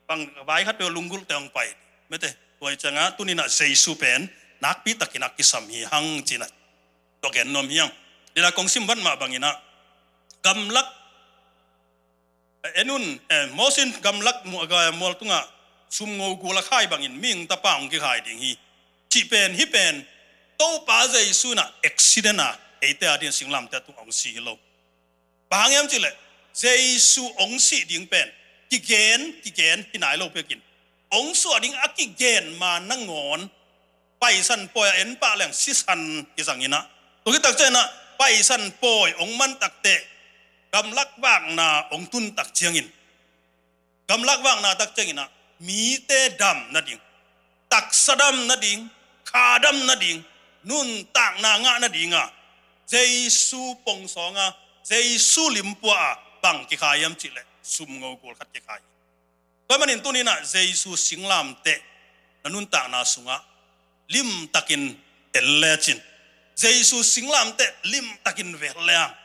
Bang vai khat peuh lunggulhte ong pai ding. Mete, tua ahih ciangah tuninah Jesu pen nakpi takin a kisam hi hang cinah tua gen nuam hi hang. Dina kong sim vat mah banginah gamlak En un, eh, Mosi in gamlak mu-, ga-, mual tungah sumngo gul a khai bangin mihing tapa hong kikhai ding hi. Cih pen, hih pen, Topa Jesu in ah accident a eite a ding singlamteh a tungah hong si hi lo. Bang hang hiam cih leh, Jesu hong sih ding pen, kigen, kigen, hi nai lo pekin. Hong suah ding a kigen ma nangawn, Paisan pawi a en pah leng sisan kizang inah. Tua khit tak cianginah Paisan pawi hong man takteh gamlak vakna hong tun tak ciangin, gamlak vakna tak cianginah mite dam nading, taksa dam nading, kha dam nading, nuntakna ngah nadinga Jesu pongsawnga, Jesu limpua a bang kikhai hiam cihleh sumngo gul khat kikhai hi. Tua ahih manin tuninah Jesu singlamteh na nuntakna sungah limtakin en lecin, Jesu singlamteh limtakin vel leng,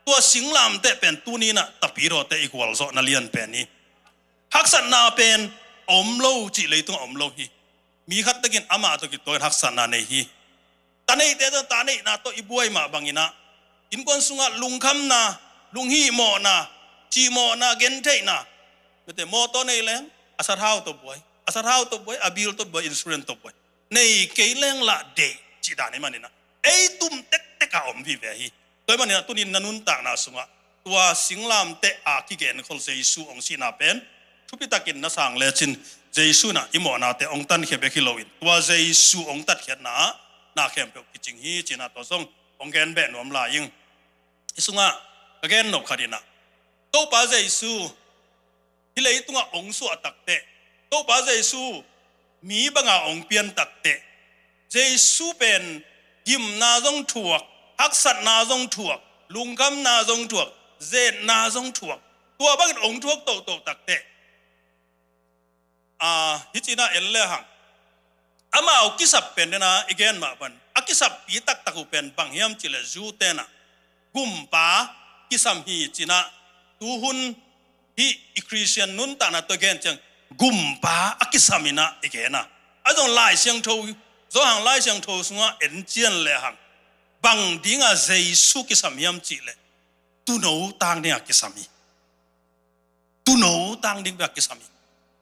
tua singlamteh pen tuninah tapidawte i gualzawhna lian pen hi. Haksatna pen a om lo cih leitungah a om lo hi. Mi khat takin amah tawh kituakin haksatna nei hi. Ta neihte tawh ta neihna tawh i buai mah banginah innkuan sungah lungkhamna, lunghihmawhna, cihmawhna, gentheihna, mete mawtaw nei leng a sathau tawh buai, a sathau tawh buai, a bil tawh buai, insurance tawh buai, nei kei leng lah deih cih dan ahih maninah ei tum tektek a om vive hi. Tua ahih maninah tunin na nuntakna sungah tua singlamteh a kigenkhol Jesu hong sihna pen thupitakin na sang lecin, Jesu inah i mawhnate hong tankhia bek hi loin tua Jesu hong tatkhiatna ah na khempeuh kicing hi cinah tua zong hong gen beh nuam lai ing. Hih sungah ka gen nop khat inah Topa Jesu hih leitungah hong suah takteh, Topa Jesu mi banga hong pian takteh, Jesu pen gimna zong thuak, haksatna zong thuak, lungkhamna zong thuak, zetna zong thuak, tua bangin hong thuak tohtoh takteh, a, hih cinah en lehang amau kisap pen dena i gen mah ban a kisappi taktak uh pen bang hiam cihleh Jew tenah gumpa kisam hi cinah, tuhun hih i Khristian nuntakna tawh i gen ciang gumpa a kisam inah i gen a. A zong Lai Siangtho, Johan Lai Siangtho sungah en cian lehang bang dinga Jesu kisam hiam cihleh tuuno tang dinga kisam hi. Tuuno tang ding bek a kisam hi.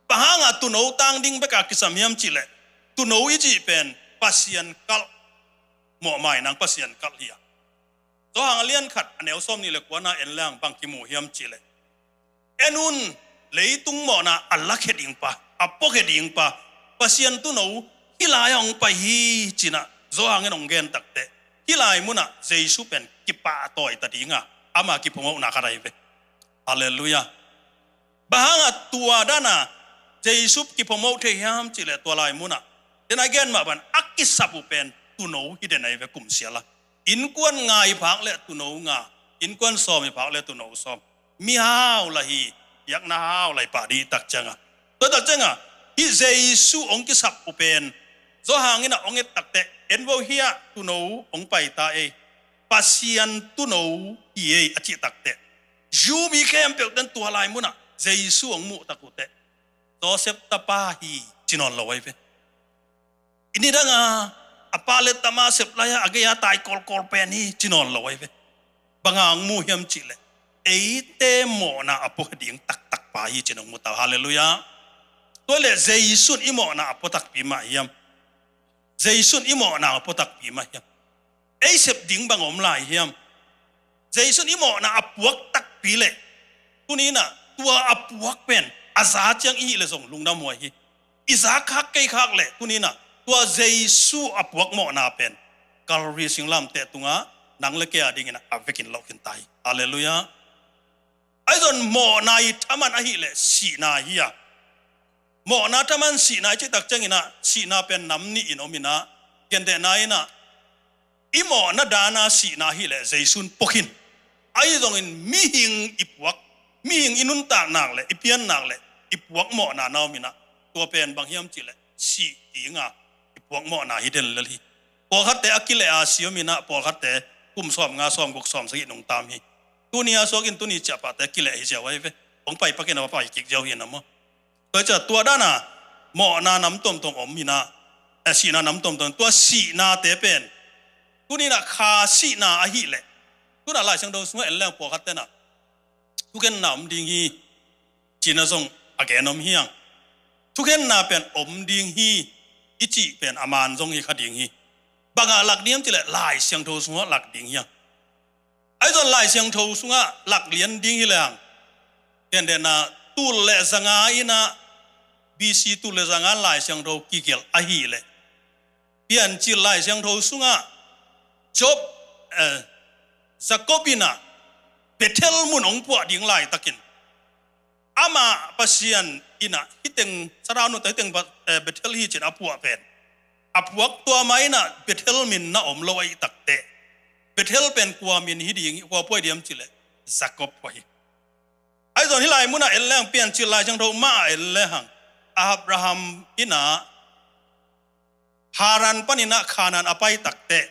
Bang hanga tuuno tang ding bek a kisam hiam cihleh, tuuno i cih pen Pasian kalh, mawhmai nang Pasian kalh hi a. Johan a lian khat a neu sawm nih le kuana en lehang bang kimu hiam cihleh, en un, leitung mawhna a lakhia ding pa, a puakhia ding pa, Pasian tuuno hih lai-ah hong pai hi cinah Johan in hong gen takteh, hih lai munah Jesu pen kipahtawi ta dinga ama kiphumohna khat ahi ve. Halleluiah. Bang hanga tua dana Jesu kiphumoh thei hiam cihleh tua lai munah, dena i gen mah ban a kisap uh pen tuuno hi den ahi ve kumsiala. Innkuan ngai phak le tuuno nga, innkuan sawm hi phak le tuuno sawm. Mihau lah hi, biakna hau lah hi pah dih tak cianga. Tua tak cianga hih Jesu hong kisap uh pen Johan inah hong et takteh, en vo, hiah tuuno hong pai ta ei, Pasian tuuno hi ei a cih takteh, Jew mi khempeuh ten tua lai munah Jesu hong muh tak uhteh, Joseph tapa hi ci nawn lo ahi ve. I nidanga a pa le tama sep lai-a a gei-a tai kawlkawl pen hi ci nawn lo ahi ve. Bang hang mu hiam cihleh, eite mawhna a pua ding taktak pa hi ci-in hong mu ta uh. Halleluiah. Tua leh Jesu in i mawhna a pua takpi mah hiam? Jesu in i mawhna a pua takpi mah hiam? Ei sep ding bang om lai hiam? Jesu in i mawhna a puak takpi leh, tuninah tua a puak pen a za ciang i hih leh zong lungdam huai hi. I za khak kei khak leh tuninah tua Jesu a puak mawhna pen Calvary singlamteh tungah nang le kei a dingin a vekin loh khin ta hi. Halleluiah. Ahi zong mawhna i thaman ahih leh sihna hi a, mawhna thaman sihna i cih tak ciangin ah sihna pen nam nih in om in ah, gentehna in ah i mawhna dan a sihna ahih leh Jesu in pua khin. Ahi zongin mihing i puak, mihing i nuntak nak leh i pian nak leh i puak mawhna na om in ah, tua pen bang hiam cih leh sih ding a i puak mawhna hi den lel hi. Pawlkhatte a kileh a si om in ah, pawlkhatte kum sawm nga, sawm guk, sawm sagih nungta om hi. Tuni a suak in tuni ciah pahte kileh hi ziau ahi ve. Hong pai pak in a va pai kik ziau hi na maw. Tua ciah tua dan a mawhna nam tuamtuam om hi na, eh, sihna nam tuamtuam, tua sihnate pen tuni in ah kha sihna ahih leh, tu in ah Lai Siangtho sungah en leng pawlkhatte in ah thukhenna om ding hi ci-in ah zong a gen om hi hang. Thukhenna pen om ding hi i cih pen a man zong hi kha ding hi. Bang ah lak ding hiam cih leh Lai Siangtho sungah lak ding hi hang. Ahi zong Lai Siangtho sungah lak lian ding hi leng, gentehna tul le zanga in ah, B C tul le zanga Lai Siangtho kigelh ahih leh, Piancil Lai Siangtho sungah Job, eh, Jacob in ah Bethel mun hong puah ding laitakin, amah Pasian in ah hih teng, Saraunu ta hih teng ba-, eh, Bethel hi ci-in a puah pen, a puak tua ma in ah Bethel min na om lo ahih takteh, Bethel pen kua min hi ding, kua pua hi diam cih leh Jacob pua hi. Ahi zong hih lai mun ah en leng, Piancil Lai Siangtho mah ah en lehang, Abraham in ah Haran panin ah Kanaan a pai takteh,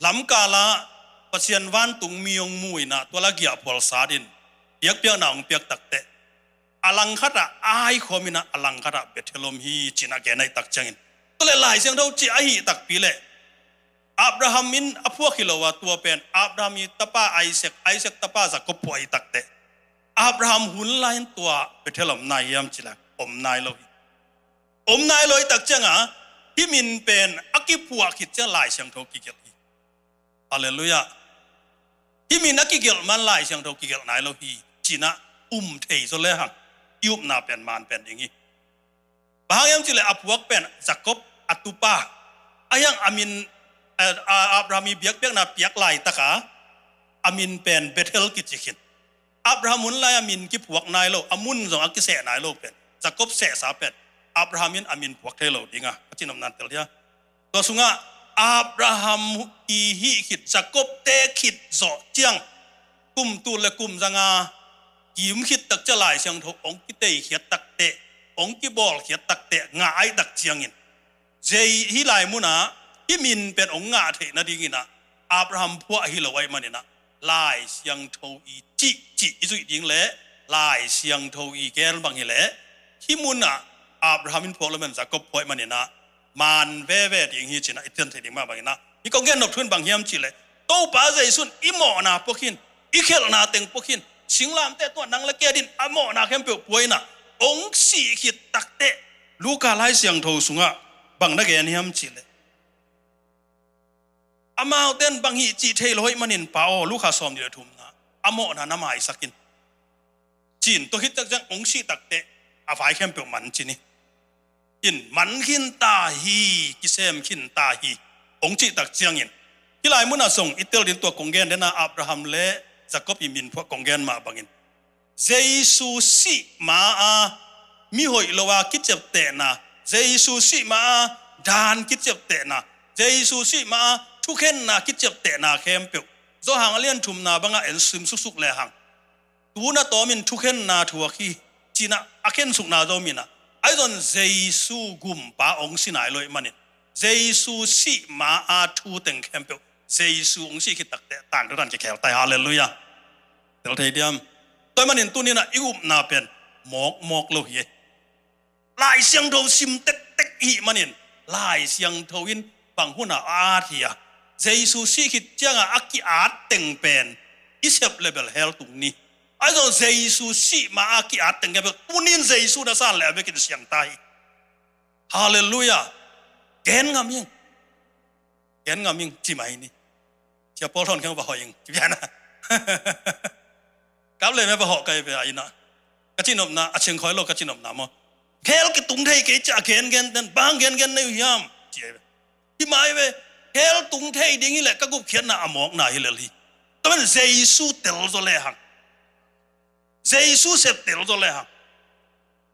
lamkal ah Pasian vantung mi hong mu in ah, tua la giahphual sat in, biakpiakna hong piak takteh, a langkhat ah Ai khawm in ah, a langkhat ah Bethel om hi ci-in a gen ahih tak ciangin, tua leh Lai Siangtho cih ahih takpi leh Abraham in a phuak hi lo a, tua pen Abraham i tapa Isaac, Isaac tapa Jacob phuah ahih takteh, Abraham hun lai-in tua Bethel om nai hiam cih leh om nai lo hi. Om nai lo ahih tak ciangin, hih min pen a kiphuah khit ciang Lai Siangtho kigelh hi. Halleluiah. Hih min a kigelh man Lai Siangtho kigelh nai lo hi ci-in ah um thei zaw lehang, i upna pen man pen ding hi. Bang hang hiam cih leh a puak pen Jacob a tupa, ahi hang a min, eh, a-, Abraham i biakpiakna piak laitak a, a min pen Bethel kici khin. Abraham hun lai a min kiphuak nai lo, a mun zong a kiseh nai lo pen, Jacob sehsa pen, Abraham in a min phuak thei lo ding a, ka cihnopna in tel hi a. Tua sungah Abraham i hih khit, Jacob te khit zawh ciang, kum tul le kum zanga kim khit tak ciang Lai Siangtho hong kiteikhiat takteh, hong kibawlkhiat takteh ngah ahih tak ciangin, Jei hih lai munah hih min pen hong ngah theih nadingin ah Abraham phuah hi lo ahih manin ah Lai Siangtho i cih cih i zuih ding leh Lai Siangtho i gen bang hileh hih munah Abraham in phuak lo man Jacob phuah ahih manin ah man veve ding hi ci-in ah i cian theih ding mah bangin ah hih kong gen nop thu in bang hiam cih leh Topa Jesu in i mawhna pua khin, i khelhna teng pua khin, singlamteh tungah nang le kei adingin a mawhna khempeuh pua in ah hong sih khit takteh Luka Lai Siangtho sungah bang na gen hiam cih leh, amaute in bang hih cih thei lo ahih manin Pa aw, Luka sawmnih le thumna, a mawhna na maisak in, ci-in, tua khit tak ciang hong sih takteh a vai khempeuh man ci-in hi. In man khin ta hi, kisem khin ta hi, hong cih tak ciangin, hih lai munah zong i tel ding tua kong gen den a, Abraham le Jacob i min phuah kong gen mah bangin, Jesu sih ma-a mihoih lo a kiciaptehna, Jesu sih ma-a daan kiciaptehna, Jesu sih ma-a thukhenna kiciaptehna khempeuh, Johan a lian thumna bangah en sim suksuk lehang, tu na tawmin thukhenna thuak hi, ci-in ah a khensukna zong om in ah, ahi zong Jesu gumpa hong si nai lo ahih manin, Jesu sih ma-a thu teng khempeuh, Jesu hong sih khit takteh tangthu dan kikhel ta hi. Halleluiah. Tel thei diam? Tua ahih manin tuni-in ah i upna pen mawkmawk lo hi. Lai Siangtho sim tektek i hih manin, Lai Siangtho in bang hunah a at hi a, Jesu sih khit ciangah a ki-at teng pen i sep leh bel hell tung ni. Ahi zong Jesu sih ma-a ki-at teng khempeuh tuni-in Jesu na san leh a vekin siang ta hi. Halleluiah. Gen ngam ing. Gen ngam ing, ci mai ni. Sia Paul Thawn Kheng va hawh ing, ci pian a. Kap le me va hawh kai ve a inn ah. Ka cihnopna, a ciangkhoi lo ka cihnopna maw. Hell kitung thei kei ci-a gen gen ten, bang gen gen nei uh hiam, ci ai ve. Hi mai ve, hell tung thei ding hi leh ka gupkhiatna a mawkna hi lel hi. Tua manin Jesu tel zaw lehang, Jesu sep tel zaw lehang,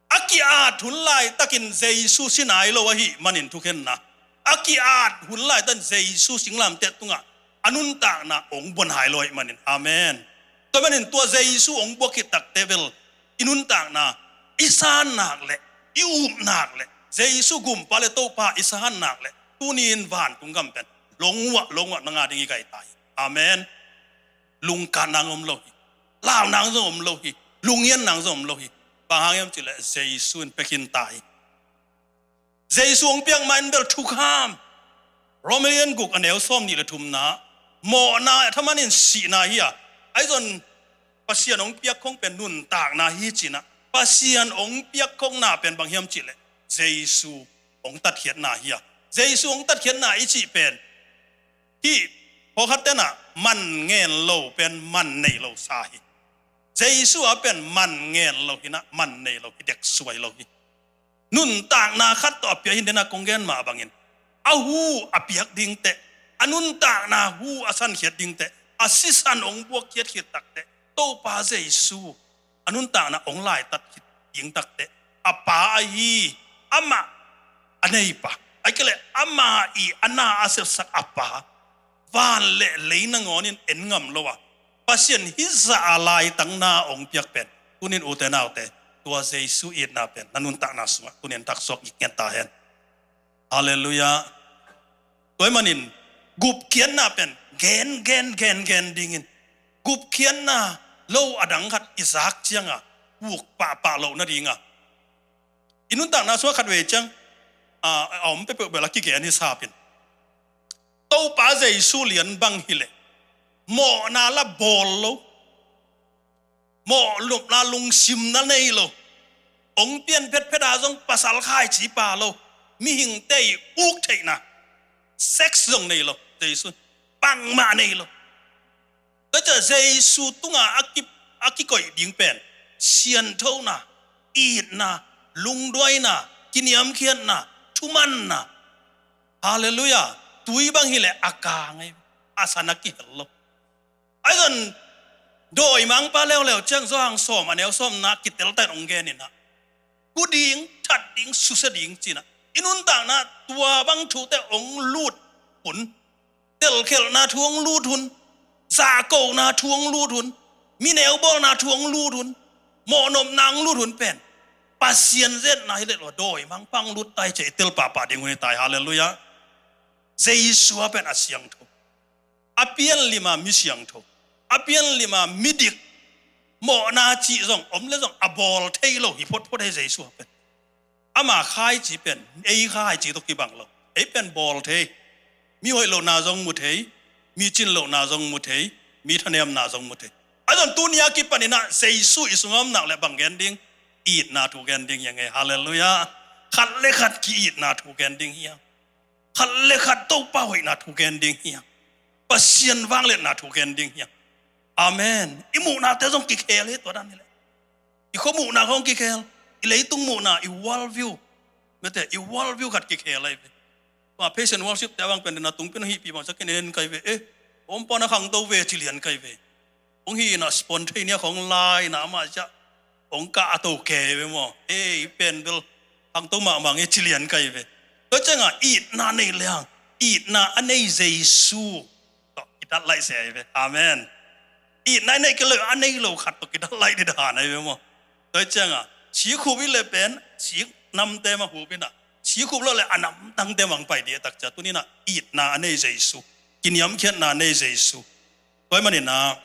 a ki-at hun laitakin Jesu si nai lo ahih manin thukhenna, a ki-at hun laitakin Jesu singlamteh tungah a nuntakna hong buan hai lo ahih manin. Amen. Tua manin tua Jesu hong buak khit takteh bel i nuntakna, i san nak leh, i up nak leh, Jesu gumpa leh Topa i san nak leh, tuni-in vantung gam pen longuah longuah na ngah ding i gai ta hi. Amen. Lungkatna om lo hi. Launak zong om lo hi. Lungnopna zong om lo hi. Bang hang hiam cih leh Jesu in pia khin ta hi. Jesu hong piak ma-in bel thukham. Rom lian guk a neu sawmnih leh thumna, mawhna a thaman in sihna hi a, ahi zong Pasian hong piak khong pen nuntakna hi ci-in ah, Pasian hong piak khongna pen bang hiam cih leh Jesu hong tatkhiatna hi a. Jesu hong tatkhiatna i cih pen hih pawlkhat ten ah man ngen lo pen man nei lo sa hi. Jesu a pen man ngen lo hi-in ah, man nei lo hi, dek suai lo hi. Nuntakna khat tawh a pia hi-in ah, kong gen mah bangin a hu a piak dingteh, a nuntakna hu a sankhiat dingteh, a sisan hong buakkhiat khit takteh Topa Jesu a nuntakna hong laitat khit ding takteh, a Pa ahi, amah a neipa, ahih kei leh amah i a na a sepsak a Pa, van leh lei nangawnin en ngam lo a, Pasian hih zah a laitakna hong piak pen, tuni-in ute naute, tua Jesu itna pen na nuntakna sungah tuni-in thaksuak gik ngen ta hen. Halleluiah. Tua ahih manin gupkhiatna pen gen, gen, gen, gen dingin, gupkhiatna lo a dang khat i zak ciangah puk pahpah loh nadingah, i nuntakna sungah khatvei ciang a, a om peuhpeuh bel a kigen hi sap in, Topa Jesu lian bang hi leh mawhna la bawl lo, mawhnopna lungsimna nei lo, hong pian phetphet a zong pasal khaici pha lo, mihingte i uk theihna, sex zong nei lo, Jesu bangmah nei lo. Tua ciang Jesu tungah a ki, a kikoih ding pen sianthona, itna, lungduaina, kiniamkhiatna, thumanna. Halleluiah. Tui bang hi leh a kang ei, a san a kihel lo. Ahi zong dawimangpa leuleu ciang Johan sawm a neu sawmna kitel ta-in hong gen in ah, gu ding, that ding, susia ding ci-in ah, i nuntakna tua bang thute hong lut hun, telkhialhna thu hong lut hun, zahkona thu hong lut hun, mi neu bawlna thu hong lut hun, mawhnopna hong lut hun pen Pasian zetna hi leh lo, dawimangpa hong lut ta hi ci-a i tel pahpah ding hun hi ta hi. Halleluiah. Jesu a pen a siangtho, a pianlima mi siangtho, a pianlima mi dik, mawhna cih zong om leh zong a bawl thei lo hi photphot hi Jesu a pen. Ama khaici pen ei khaici tawh kibang lo. Ei pen bawl thei, mi hoih lohna zong mu thei, mi cin lohna zong mu thei, mi thanemna zong mu thei. Ahi zong tuni a kipanin ah Jesu i sungah om nak leh bang gen ding? Itna thu gen ding hi hang ei. Halleluiah. Khat leh khat ki-itna thu gen ding hi hang. Khat leh khat Topa hoihna thu gen ding hi hang. Pasian vangliatna thu gen ding hi hang. Amen. I muhnate zong kikhel hi, tua dan hi leh. I khua muhna khawng kikhel, i leitung muhna, i world view, mate, i world view khat kikhel ahi ve. Tua praise and worship te a bang pen, na tung pen hih pi bang sa kinen kai ve, eh, om pan a khangto ve ci lian kai ve. Hong hih in ah spontaneous khawng lai in ah amah ciah hong kah a to kei ve maw. Eh, i pen bel khangto mahmah nge ci lian kai ve. Tua ciangah itna nei leng, itna a nei Jesu tawh kidat laih se ahi ve. Amen. Itna a nei kei lo, a nei lo khat tawh kidat laih ding dan ahi ve maw. Tua ciangah sikhup i leh pen, sik namte mah hup in ah, sikhup lo leh a namdangte mah hong pai ding a tak ciang, tuni in ah itna a nei Jesu, kiniamkhiatna a nei Jesu. Tua ahih manin ah,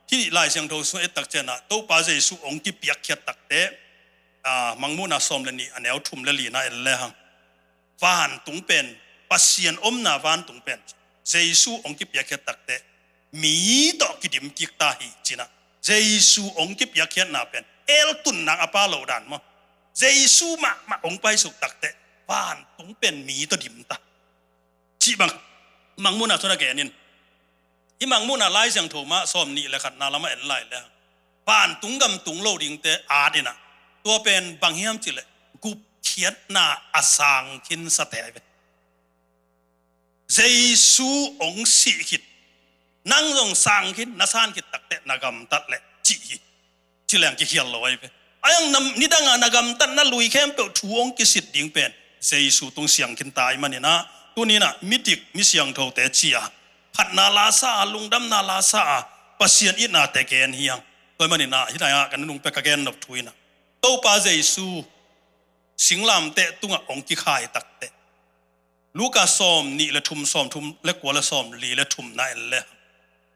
hih Lai Siangtho sung et tak ciangin ah, Topa Jesu hong kipiakkhiat takteh, ah, Mangmuhna sawm leh nih a neu thum leh lina en lehang, vantung pen, Pasian omna vantung pen Jesu hong kipiakkhiat takteh mi tawh kidim kik ta hi ci-in ah, Jesu hong kipiakkhiatna pen hell tunna a pha lo dan maw, Jesu mahmah hong paisuk takteh vantung pen mi tawh dim ta cih bang Mangmuhna sungah a gen in. Hih Mangmuhna Lai Siangtho mah sawm nih leh khatna lamah en lai leh, vantung gam tung lo dingte at in ah, tua pen bang hiam cih leh gupkhiatna a sang khinsate ahi ve. Jesu hong sih khit, nang zong sang khin, na san khit takteh na gamtat leh cih hi. Ci leng kikhial lo ahi ve. Ai ang nidang a na gamtat na lui khempeuh thu hong kisit ding pen Jesu tung siang khin ta ahih manin ah, tuni-in ah midik mi siangthote ci a, phatna la sa a, lungdamna la sa a, Pasian itnate gen hi hang. Tua ahih manin ah hih lai-ah ka nunung pek ka gen nop thu in ah, Topa Jesu singlamteh tungah hong kikhai takteh, Luka sawmnih le thum, sawmthum le kua le sawmli le thum na en le,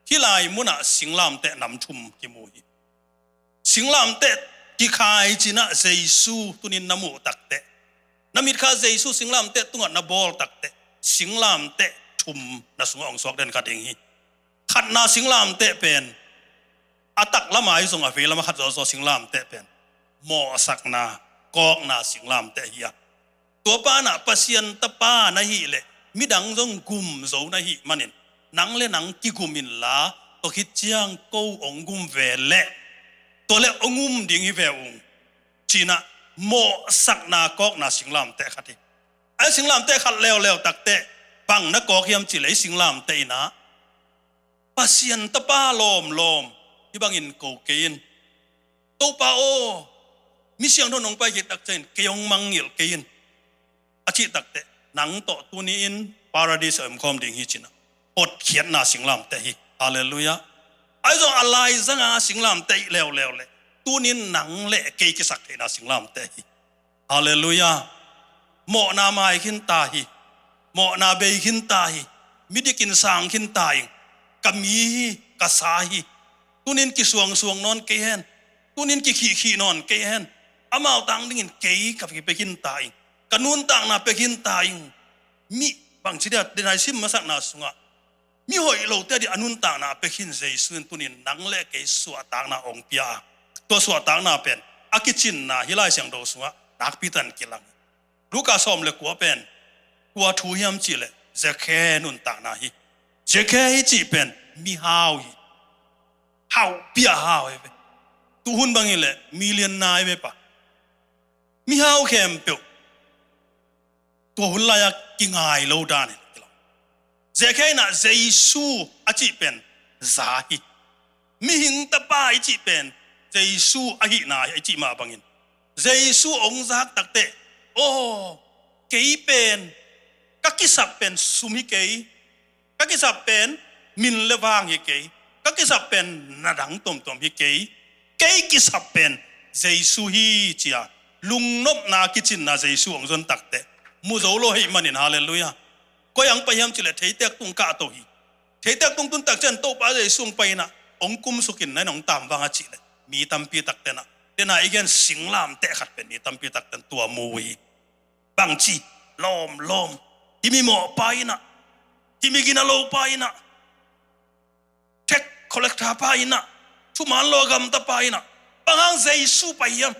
hih lai munah singlamteh nam thum kimu hi. Singlamteh kikhai ci-in ah Jesu tuni-in na muh takteh, na mitkha Jesu singlamteh tungah na bawl takteh, singlamteh thum na sungah hong suak den kha ding hi. Khatna singlamteh pen, a taklam ah hi zong a veilam ah khat zawzaw singlamteh pen mawhsakna, kawkna singlamteh hi a. Tua pa in ah Pasian tapa na hih leh midang zong gum zo na hih manin, nang le nang kigum inla, tua khit ciang ko hong gum ve leh, tua leh hong um ding hi ve ung, ci-in ah mawhsakna, kawkna singlamteh khat hi. Ai singlamteh khat leuleu takteh bang na kawk hiam cih leh, i singlamteh in ah Pasian tapa lawmlawm hih bangin ko kei in. Topa aw, mi siangtho nong pai khit tak ciangin kei hong mangngilh kei in, a cih takteh, nang tawh tuni-in Paradis ah omkhawm ding hi, ci-in ah hotkhiatna singlamteh hi. Halleluiah. Ai zong a laizang a singlamteh hi leuleu leh, tuni-in nang le kei kisaktheihna singlamteh hi. Halleluiah. Mawhna mai khin ta hi. Mawhna bei khin ta hi. Midik in sang khin ta ing. Ka mi hi, ka sa hi. Tuni-in kisuangsuang nawn kei hen. Tuni-in kikhihkhih nawn kei hen. Amau tang dingin kei ka pia khin ta ing. Ka nuntakna pia khin ta ing. Mi bangci dia, denai sim masakna sungah, mi hoih lote ading a nuntakna a pia khin Jesu in tuni-in nang le kei suahtakna hong pia a, tua suahtakna pen a kicinna hih Lai Siangtho sungah nakpi takin kilang. Luka sawm le kua pen kua thu hiam cih leh Zakhe nuntakna hi. Zakhe i cih pen mihau hi. Hauh piah hau hi ve. Tuhun bang hi leh million nai ve pa. Mihau khempeuh tua hun lai-a kingai lo dan hi. Zakhe in ah Jesu a cih pen za hi. Mihing tapa i cih pen Jesu ahihna hi, i cih mah bangin Jesu hong zak takteh, aw, kei pen ka kisap pen sum hi kei. Ka kisap pen min le vang hi kei. Ka kisap pen na dang tuamtuam hi kei. Kei kisap pen Jesu hi, ci-a lungnopna kicinna Jesu hong zon takteh, mu zo lo ahih manin, halleluiah. Koi ang pai hiam cih leh Theitek tung kahto hi. Theitek tung tun tak ciang Topa Jesu hong pai in ah hong kumsuk in, na inn hong tam vang a cih leh mi tampi takte in ah, tena i gen singlamteh khat pen mi tampi takte in tua mu uh hi. Bangci, lawmlawm, hih mi mawhpa in ah, hih mi ginalopa in ah, tax collector pa in ah, thuman lo a gamtapa in ah, bang hang Jesu pai hiam?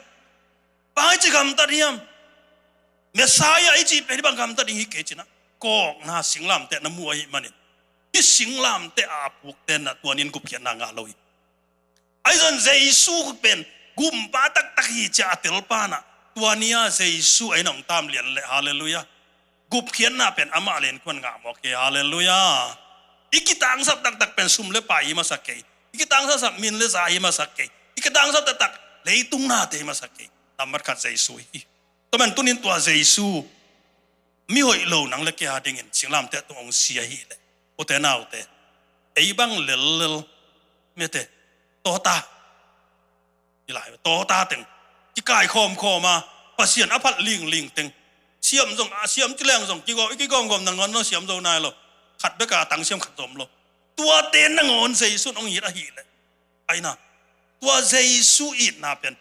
Bang hang i ci gamtat hiam? Messiah i cih pen hih bang gamtat ding hi kei, ci-in ah kawkna singlamteh na mu ahih manin, hih singlamteh a pukte in ah tua ni-in gupkhiatna ngah lo hi. Ahi zongin Jesu pen gumpa taktak hi ci-a a telpa in ah, tua ni-a Jesu a inn hong tam lian leh, halleluiah, gupkhiatna pen amah le innkuan ngah mawk hi, halleluiah. I kitangsap taktak pen sum le pai hi masa kei. I kitangsapsap min le za hi masa kei. I kitangsap taktak leitung nate hi masa kei. Nambat khat Jesu hi. Tua man tuni-in tua Jesu, mi hoih lo nang le kei a dingin singlamteh tung hong si ahih leh, ute naute, ei bang lellel, mete, tawta, i lai tawta teng, kikaikhawmkhawm a, Pasian a phat lingling teng, siam zong, a siam ci leng zong kigawm, i kigawmgawm nangawn zong siam zo nai lo. Khat bek a tangsiam khat zong om lo. Tuate nangawn Jesu in hong it ahih leh, aina, tua Jesu itna pen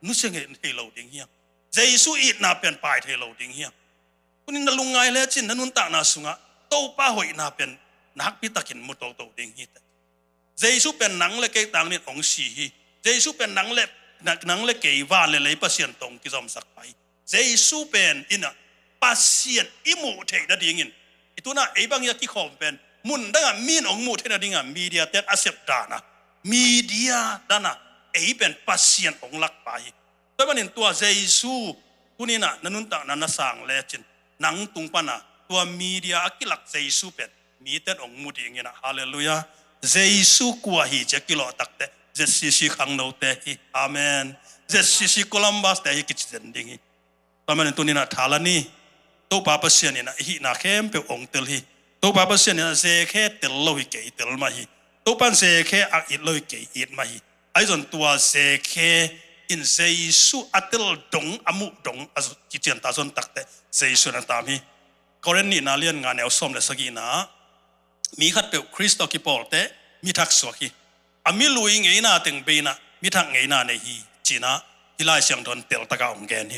nusia thei lo ding hiam? Jesu itna pen pai thei lo ding hiam? Tuni-in na lungngai lecin na nuntakna sungah Topa hoihna pen nakpi takin mu toto ding hi teh. Jesu pen nang le kei tangin hong si hi. Jesu pen nang le, nang le kei van le lei Pasian tawh hong kizomsak pa hi. Jesu pen in ah Pasian i muh theih nadingin, i tu-in ah ei bang hi a kikhawm pen mun dangah mi in hong muh theih nadingah media ten a sep dan a, media dan a ei pen Pasian hong lak pa hi. Tua manin tua Jesu tuni-in ah na nuntakna na sang lecin, nang tung pan a Tua media a kilak Jesu pen miten hong mu ding in ah, halleluiah. Jesu kua hi ci a kilawh takteh Z C C khangnote hi. Amen. Z C C Columbus te hi kici zen ding hi. Tua manin tuni-in ah tha la ni. Topa Pasian in ah i hihna khempeuh hong tel hi. Topa Pasian in ah zekhe tel lo hi, kei tel mah hi. Topa in zekhe a it lo hi, kei it mah hi. Ahi zong tua zekhe in Jesu a tel dong, a muh dong a kician ta zon takteh Jesu in a tam hi. Korin nihna lian nga neu sawm le sagihna ah, mi khatpeuh Khrist tawh kipawlteh mi thak suak hi. A mi lui ngeina teng bei in ah mi thak ngeina nei hi ci-in ah hih Lai Siangtho in teltak ah hong gen hi.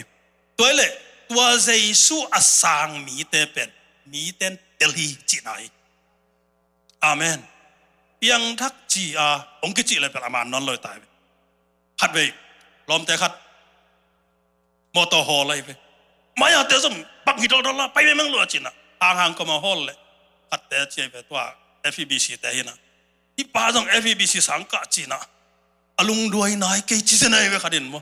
Tua hi leh tua Jesu a sang mite pen miten tel hi cihna hi. Amen. Piangthak ci-a hong kicih leh pen a man nawn lo hi ta hi ve. Khatvei lawmte khat mawtaw hawl ahi ve. Mai-a te zong bang hi dawldawla pai mengmeng lo a ci-in ah hanghang kawm a hawl leh khatte ci ahi ve, tua F E B C te hi-in ah, hih pa zong F E B C sang kah ci-in ah a lungduai nai kei ci zen ahi ve khat in maw.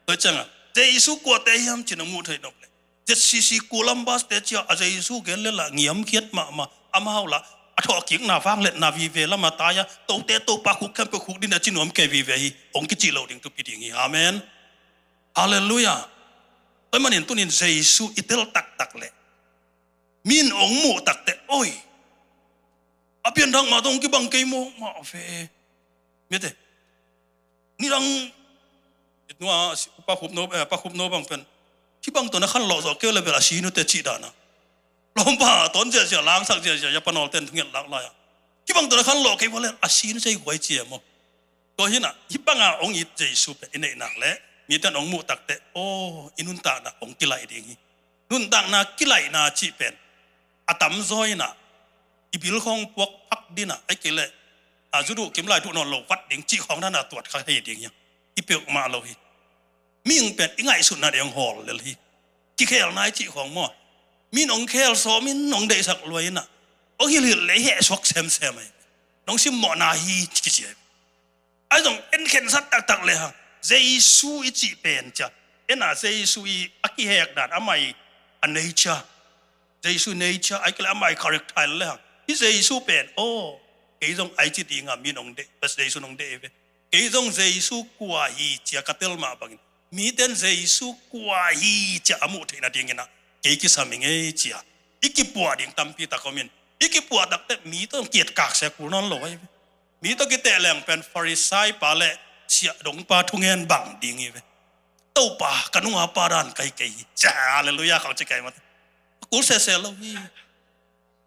Tua ciangah Jesu kuate hiam ci-in a muh theih nop leh Z C C Columbus te ci-a a Jesu gen leh lah ngiamkhiat mahmah, amau lah a thawhkikna vangliatna vive lam a tai-a, tote Topa khuk khempeuh khuk ding a ci nuam kei vive hi, hong kicih loh ding thupi ding hi. Amen. Halleluiah. Tua manin tuni-in Jesu i tel taktak leh mi in hong muh takteh, oi, a pianthak mah tawh hong kibang kei mawk mah ve. Mite, nidang i tua Pa Khup No, eh, Pa Khup No bang pen, kibang tawh na khanlawh zawh kei uh leh bel a si nute cih dan a, lawmpa tawn ziahziah, langsak ziahziah, Japan awlten thunget lak lai-a, kibang tawh na khanlawh kei uh leh a si nute i guai ci e maw. Tua hi-in ah hih banga hong it Jesu pen i neih nak leh miten hong muh takteh, aw, i nuntakna hong kilaih ding hi. Nuntakna kilaihna cih pen a tamzaw in ah i bil khawng puak phak ding ah, ahih kei leh a zu duh kim lai duh nawn lo vat ding cih khawng dan a tuat kha hi ding hi. I peuhmah lo hi. Mihing pen i ngaihsutna ding hong hawl lel hi. Kikhel nai cih khawng maw. Mi in hong khel sawm in hong deihsak lua in ah, hong hilhhilh leh i hehsuak semsem ahi. Nong simmawhna hi kici ahi. Ahi zong en khensat taktak lehang Jesu i cih pen cia, en a Jesu i a kihek dan, amah i a nature, Jesu nature, ahih kei leh amah i character lehang, hih Jesu pen, aw, kei zong ahi ci ding a mi in hong deih, bas Jesu in hong deih ve. Kei zong Jesu kua hi cia ka tel mah bangin miten Jesu kua hi cia a muh theih nadingin ah kei kisam ing ei cia i kipuah ding tampi tak om in, i kipuah takteh mi tawh hong kietkak se kul nawn lo ahi ve. Mi tawh kiteh leng pen Farisai pa leh siahdong pa thungen bang ding hi ve. Topa, ka nungapa dan ka hi kei hi. Cia, halleluiah, khawng ci kei mah. Kul sese lo hi.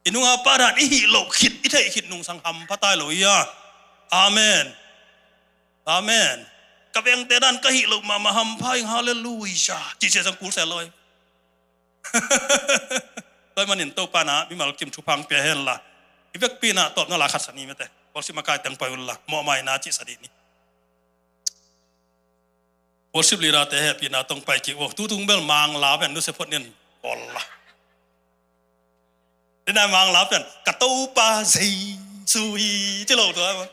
I nungapa dan i hih loh khit, i theih khit nungsang hampha tai lo hi a. Amen. Amen. Ka vengte dan ka hih loh mahmah hampha ing, halleluiah. Cih sese zong kul se lo hi. Tua ahih manin Topa in ah mimal kim thupha hong pia hen la, i vekpi in ah tawpna la khat sa ni mite. Worship makai teng pai un la, mawhmaina cih sa dih ni. Worship leader te hehpihna tawh hong pai kik un. Tutung bel Mangla pen nusia phot ning, kawl la. Dena Mangla pen ka Topa Jesu hi ci lo tua.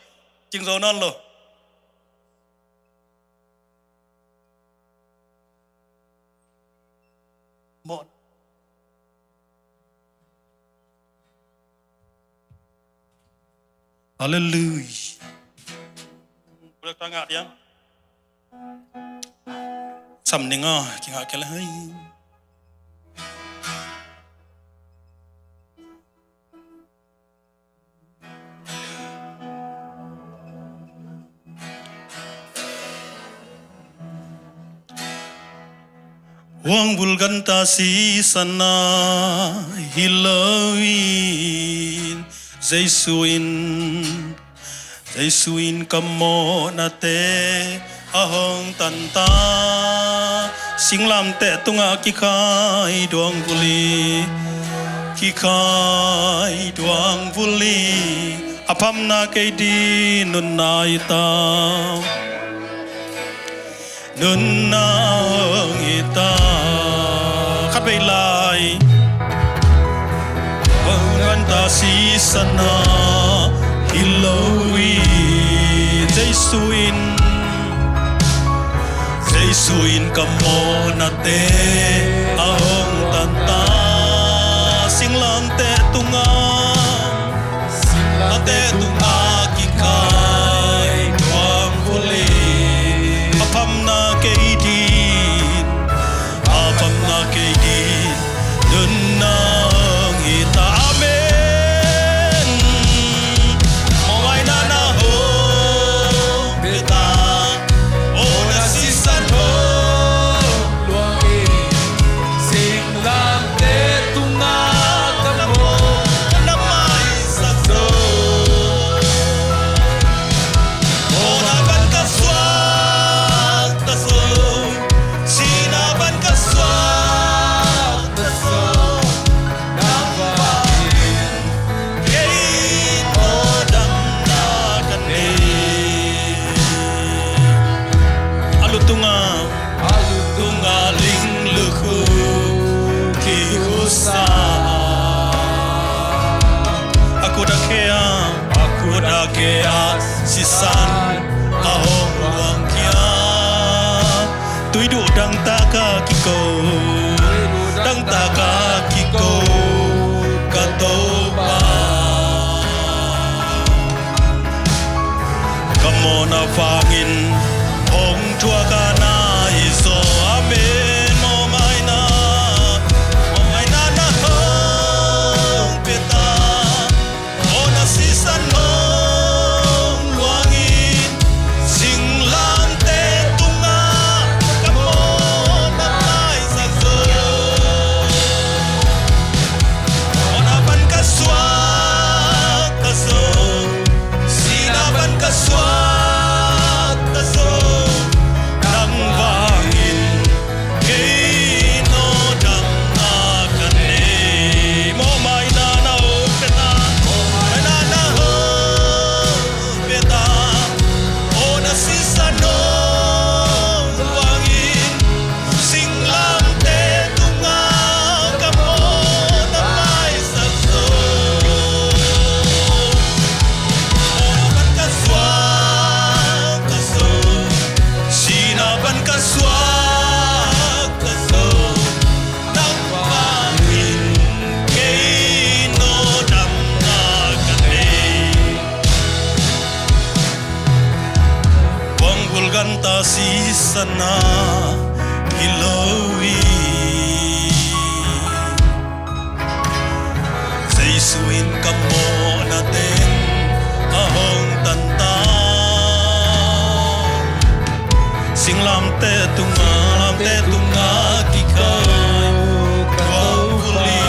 Cing zo nawn lo. Mawh. Halleluiah. Bulek ta ngah diam. Sam ning a, kingah kei le hai. Huang bul ganta sisana hi loin, Jesu in, Jesu in ka mawhnate a hong tanta. Singlamteh tungah kikhai duang vuli, kikhai duang vuli, a phamna kei ding nunna hi ta. Nunna hong hi ta. Khatvei lai. Huang bul ganta sisana hi loin, Jesu in, Jesu in ka mawhnate a hong tanta. Sing Singlamteh tungah, singlamteh tungah kikhai thuang vuli. A phamna kei ding, a phamna kei ding, nunna hong hi ta. Amen. Mawhmaina na hong pia ta. Aw na sisan hong luang in, singlamteh tungah ka mawhna maisak zo. Mawhna pan ka suak ta zo, sihna pan ka suak ta zo. Nang mah in kei tawh damna ka nei. A lu tungah, a lu tungah ling lukhu kikhusa. A khut a khe ah, a khut a khe ah sisan a hong luang khia. Tuiduh dangtak a kiko, dangtak a kiko ka Topa. Ka mawhna vangin hong thuak a na hi zaw. Amen. Mawhmaina, mawhmaina na hong pia ta. Aw na sisan hong luang in, singlamteh tungah ka mawhna maisak zo. Mawhna pan ka suak ta zo, sihna pan ka suak ta zo. Nang vangin kei tawh damna ka nei. Mawhmaina na hong pia ta, mawhmaina na hong pia ta. Aw na sisan hong luang in, singlamteh tungah ka mawhna maisak zo. Mawhna pan ka suak ta zo, sihna pan ka suak ta zo. Nang mah in kei tawh damna ka nei. Khuang bul ganta sisan a hi lo hi. Jesu in ka mawhna teng a hong tan ta. Singlamteh tungah, lamteh tungah kikhai thuang vuli.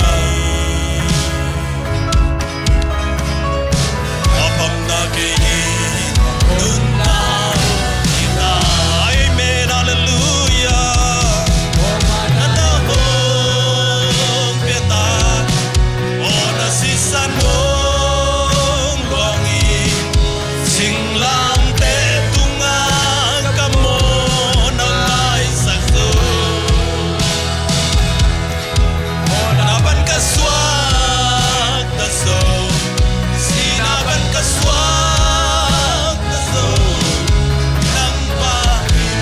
A phamna kei ding, nunna hong hi ta. Amen, halleluiah. Mawhmaina na hong pia ta. Aw na sisan hong luang in, singlamteh tungah ka mawhna maisak zo. Mawhna pan ka suak ta zo, sihna pan ka suak ta zo. Nang mah in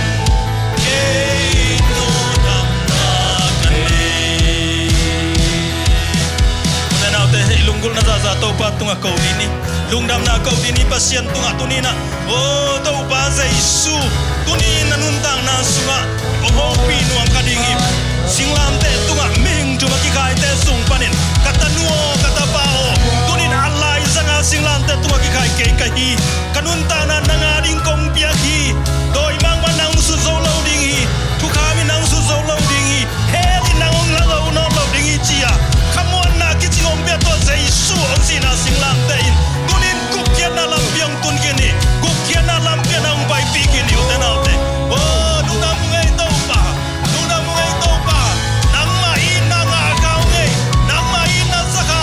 kei tawh damna ka nei. U te nau te, hei lunggulhna zahzah Topa tungah ko ding hi. Lungdamna ko ding hi, Pasian tungah tuni-in ah. O Topa Jesu, tuni-in na nuntakna sungah hong hopih nuam ka ding hi. Singlamteh tungah mihing thum a kikhaite sung panin ka tanu aw, ka tapa aw, tuni-in a laizang a singlamteh tungah kikhai kei ka hi. Ka nuntakna nang a ding kong piak hi. Dawimangmang nang hong sut zo lo ding hi. Thukham in nang hong sut zo lo ding hi. Hell in nang hong la zo nawn lo ding hi ci-a khamuanna kicing hong pia tua Jesu hong sihna singlamteh in tuni-in gupkhiatna lampi hong tun khin hi. Gupkhiatna lampi ah nang hong paipih khin hi, u te nau te. O, lungdam ung ei Topa. Lungdam ung ei Topa. Nangmah itna ngah kha ung ei. Nangmah itna za kha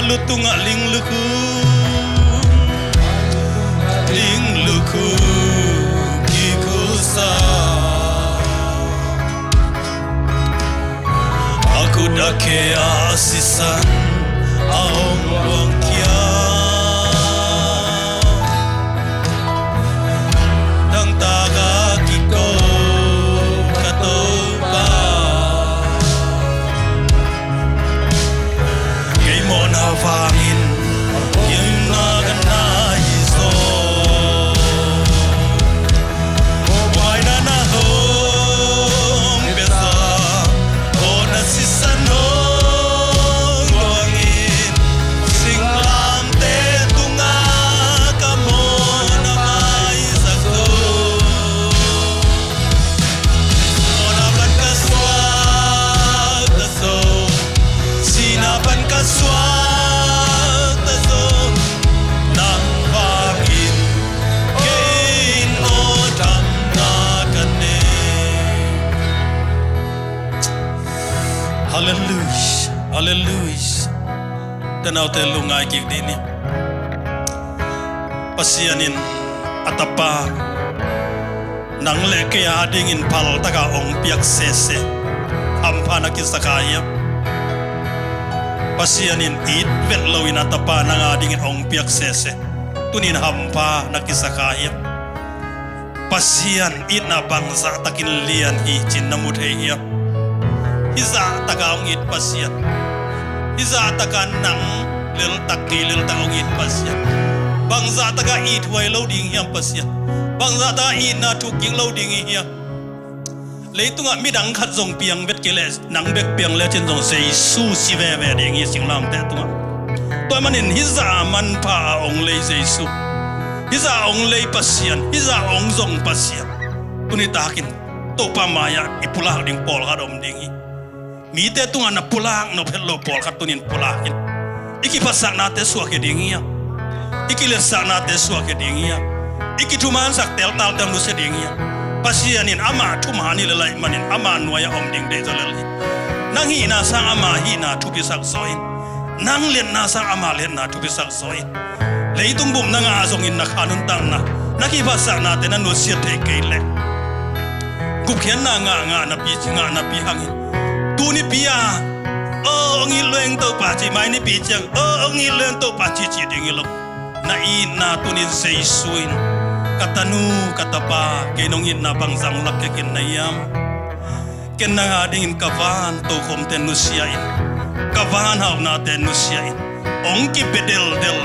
Lu tungah ling lukhuk, ling lukhuk kikhusa. A khut a khe ah a sisan a hong luangkhia. Dangtak a kiko ka Topa. Kei mawhna vangin kei na ka na hi zaw. Mawhna na hong pia zaw. Mawhna sisan hong luangin singlamteh tungah ka mawhna maisak zaw. Mawhna pan ka suakta zaw, sihna pan ka suakta zaw, nang vangin kei in mawh dhamna ka nei. Halleluiah, halleluiah. Tanaute lungngai kik dih ni. Pasian in a Tapa nang le kei a dingin phaltaka hong piak sese. Hampha na kisa kha hiam? Pasian in it vet loin a Tapa nang a dingin hong piak sese. Tunin hampha na kisa kha hiam? Pasian itna bangzah takin lian hi ci-in na mu thei hiam? Hih zah taka hong it Pasian, hih zah taka nang leltak kei leltak hong it Pasian, bangzah taka it huai lo ding hiam Pasian? Bangzah taka itna thuk kik lo ding hi hiam? Leitungah midang khat zong piang vet kei leh, nang bek piang lecin zong Jesu si veve ding hi singlamteh tungah. Tua ahih manin hih zah manpha a hong lei Jesu, hih zah hong lei Pasian, hih zah hong zong Pasian, tuni takin Topa mai-ah i pulak ding pawlkhat om ding hi. Mite tungah na pulak nop het lo pawlkhat tunin pulak in. I kiphatsaknate suak hi ding hi a, i kiletsaknate suak hi ding hi a, i kithumansak teltalte nusia ding hi a. Pasian in amah thuman hi lel ahih manin ama nuai-ah om ding deih zaw lel hi. Nang hihna sang ama hihna thupisak zaw in. Nang liatna sang ama liatna thupisak zaw in. Leitung bup na ngah zongin na kha nuntakna, na kiphatsaknate na nusiat thei kei leh, gupkhiatna ngah ngah napi, ngah napi hangin, tunipi a, "Aw, hong it leng Topa," ci, mai nipi ciang, "Aw, hong it leng Topa," ci, ci ding hi lo. Na itna tunin Jesu in, "Ka tanu, ka tapa, kei nong itna bangzah lak kei ken na hiam?" Ken nang a dingin ka van tokhomte nusia in, ka van haunate nusia in, hong kibedeldel,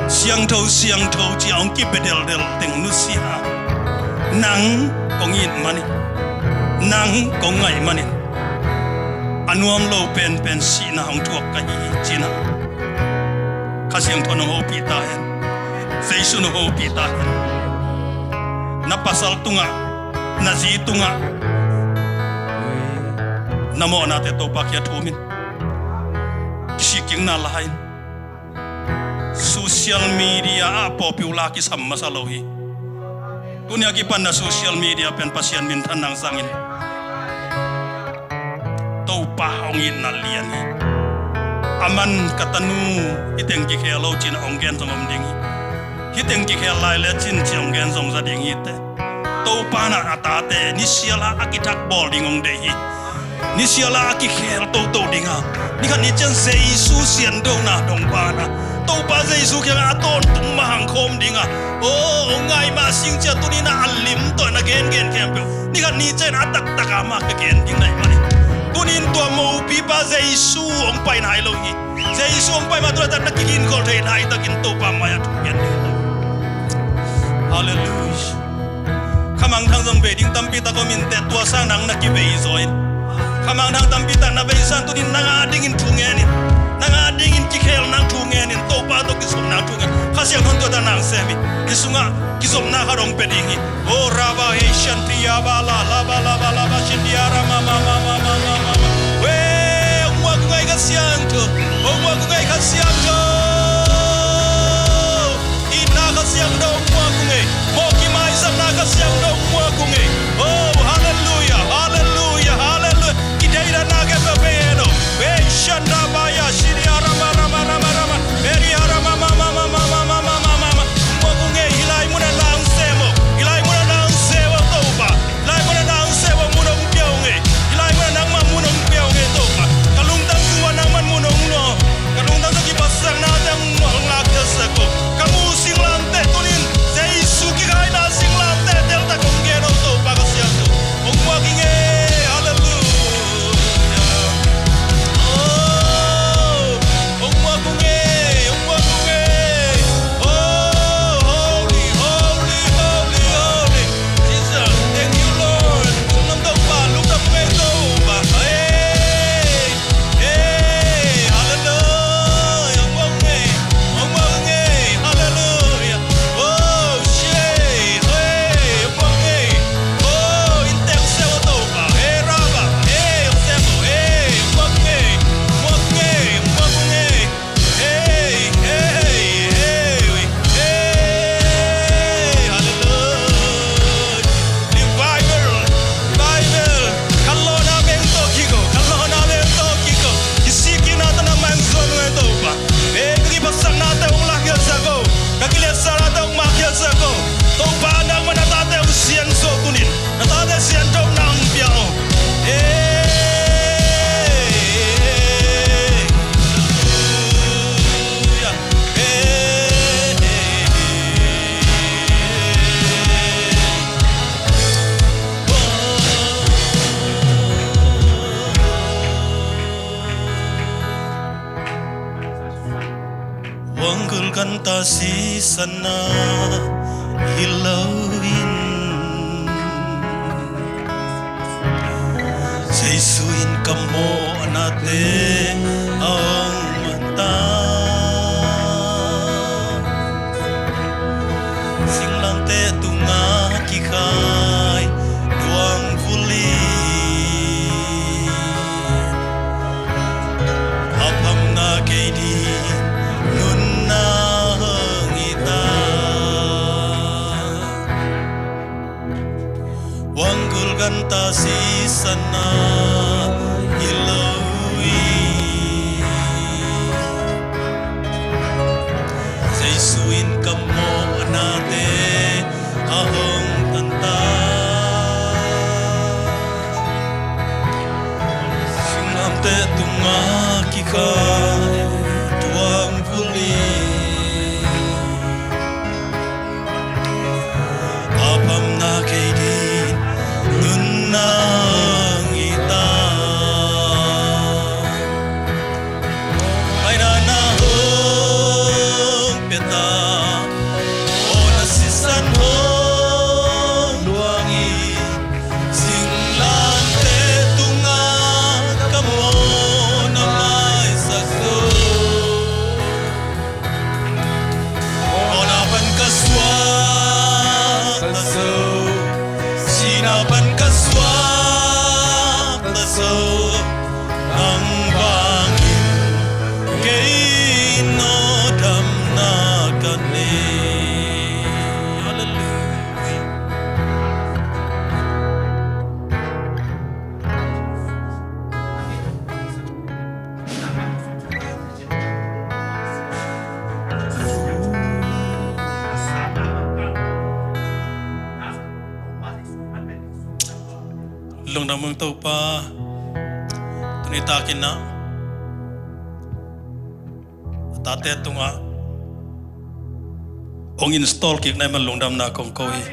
siangtho, siangtho ci-a hong kibedeldel teng nusia. Nang kong it manin, nang kong ngaih manin, a nuam lo penpen sihna hong thuak ka hi, ci-in ah Kha Siangtho in hong hopih ta hen. Jesu in hong hopih ta hen. Na pasal tungah, na zi tungah na mawhnate Topa kiang thum in. Kisikkikna la in. Social media ah popular kisam masa lo hi. Tuni a kipan na social media pen Pasian minthan nang zangin. Topa hong itna lian hi. Aman ka tanu, hih teng kikhel lo ci-in hong gen zong om ding hi. Hih teng kikhel lai lecin ci hong gen zong za ding hi teh. Topa in a tate nisial a kithak bawl ding hong deih hi. Nisial a kikhel toto ding a, nikhat ni ciang Jesu siandona dong bana, Topa Jesu kiangah a tawntung mah hang khawm ding a. Aw, hong ngai mah sing cia tuni-in a lim tawh na gengen khempeuh, nikhat ni ciang a taktak a mah ka gen ding na hih manin, tuni-in tua mopipa Jesu hong pai nai lo hi. Jesu hong pai mah tu laitak na kiginkhol thei laitakin Topa mai-ah thu gen ding hi. Halleluiah. Khamangthang zong vei ding tampi tak om inteh, tua sang nang na kivei zaw in. Khamangthang tampi tak na vei sang tuni-in nang a dingin thu ngen in. Nang a dingin kikhel nang thu ngen in. Topa tawh kizopna thu ngen. Kha Siangtho in tua tak nang sem in. Hih sungah kizopna khat hong pia ding hi. O raba he shanti ya ba la la ba la ba la ba shinti ya ra ma ma ma ma ma ma ma ma. We, hong muak uh ngai Kha Siangtho. Hong muak uh ngai Kha Siangtho. Itna Kha Siangtho hong muak uh ngei. Mawh kimaisakna Kha Siangtho hong muak uh ngei. Oh, halleluiah, halleluiah, halleluiah. Kitheidanna khempeuh pia hen aw. Hey, shanda ba ya, shiri ya, rama, rama, Hong gul ganta sisan na hi lo in, Jesu in ka mawhnate a hong man ta. Singlamteh tungah kikhai tuang vuli, a phamna kei ding nunna hong hi ta. Hong gul ganta sisan na hi lo hi. Jesu in ka mawhnate a hong tan ta. Singlamteh tungah kikhai tuang vuli, a phamna kei ding nunna hong hi ta. Maina na hong pia ta, aw na sisan hong luang hi. Singlamteh tungah ka mawhna maisak zo. Mawhna pan ka suakta zo, sihna pan ka suakta zo, nang vangin kei in aw damna ka nei. Halleluiah. Lungdam ung Topa, tuni takin ah a tate tungah hong install kik na hih man lungdamna kong ko hi.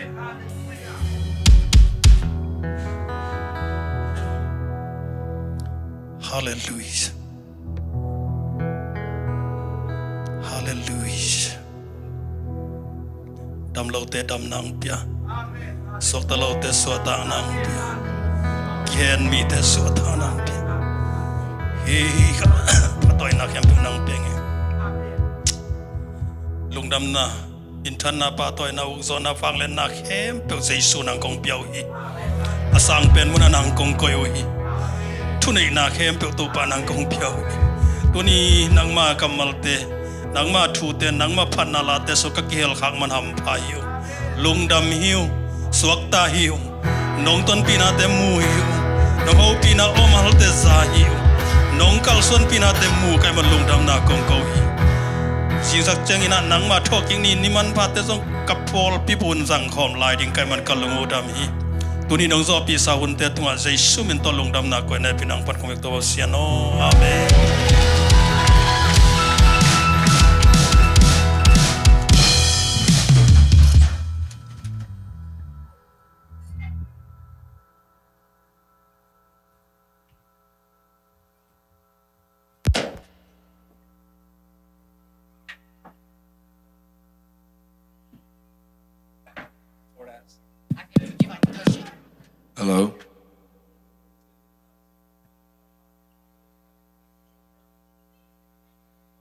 Halleluiah. Halleluiah. Damlote damna hong pia, suakta lote suahtakna hong pia, kihen mite suahtakna hong pia. Hih ka pahtawina khempeuh nang pia ing. Lungdamna, minthanna, pahtawina, ukzawhna, vangliatna khempeuh Jesu nang kong pia uh hi. A sangpen munah nang kong koih uh hi. Thuneihna khempeuh Topa nang kong pia uh hi. Tuni nangma kammalte, nangma thute, nangma phatna late sungah ka kihelkhak man hampha hi ung. Lungdam hi ung. Suakta hi ung. Nong tonpihnate mu hi ung. Nong hopihna awlmalte za hi ung. Nong kalsuanpihnate mu ka hih man lungdamna kong ko hi. Zingsak ciangin ah nangma thawhkik ni, ni manphate zong ka pawlpi bup zangkhawm lai ding ka hih man ka lung uh dam hi. Tuni nong zawhpihsa hunte tungah Jesu min tawh lungdamna koih na hi. Pi nang pan kong vek tua Pasian aw. Amen. Hello.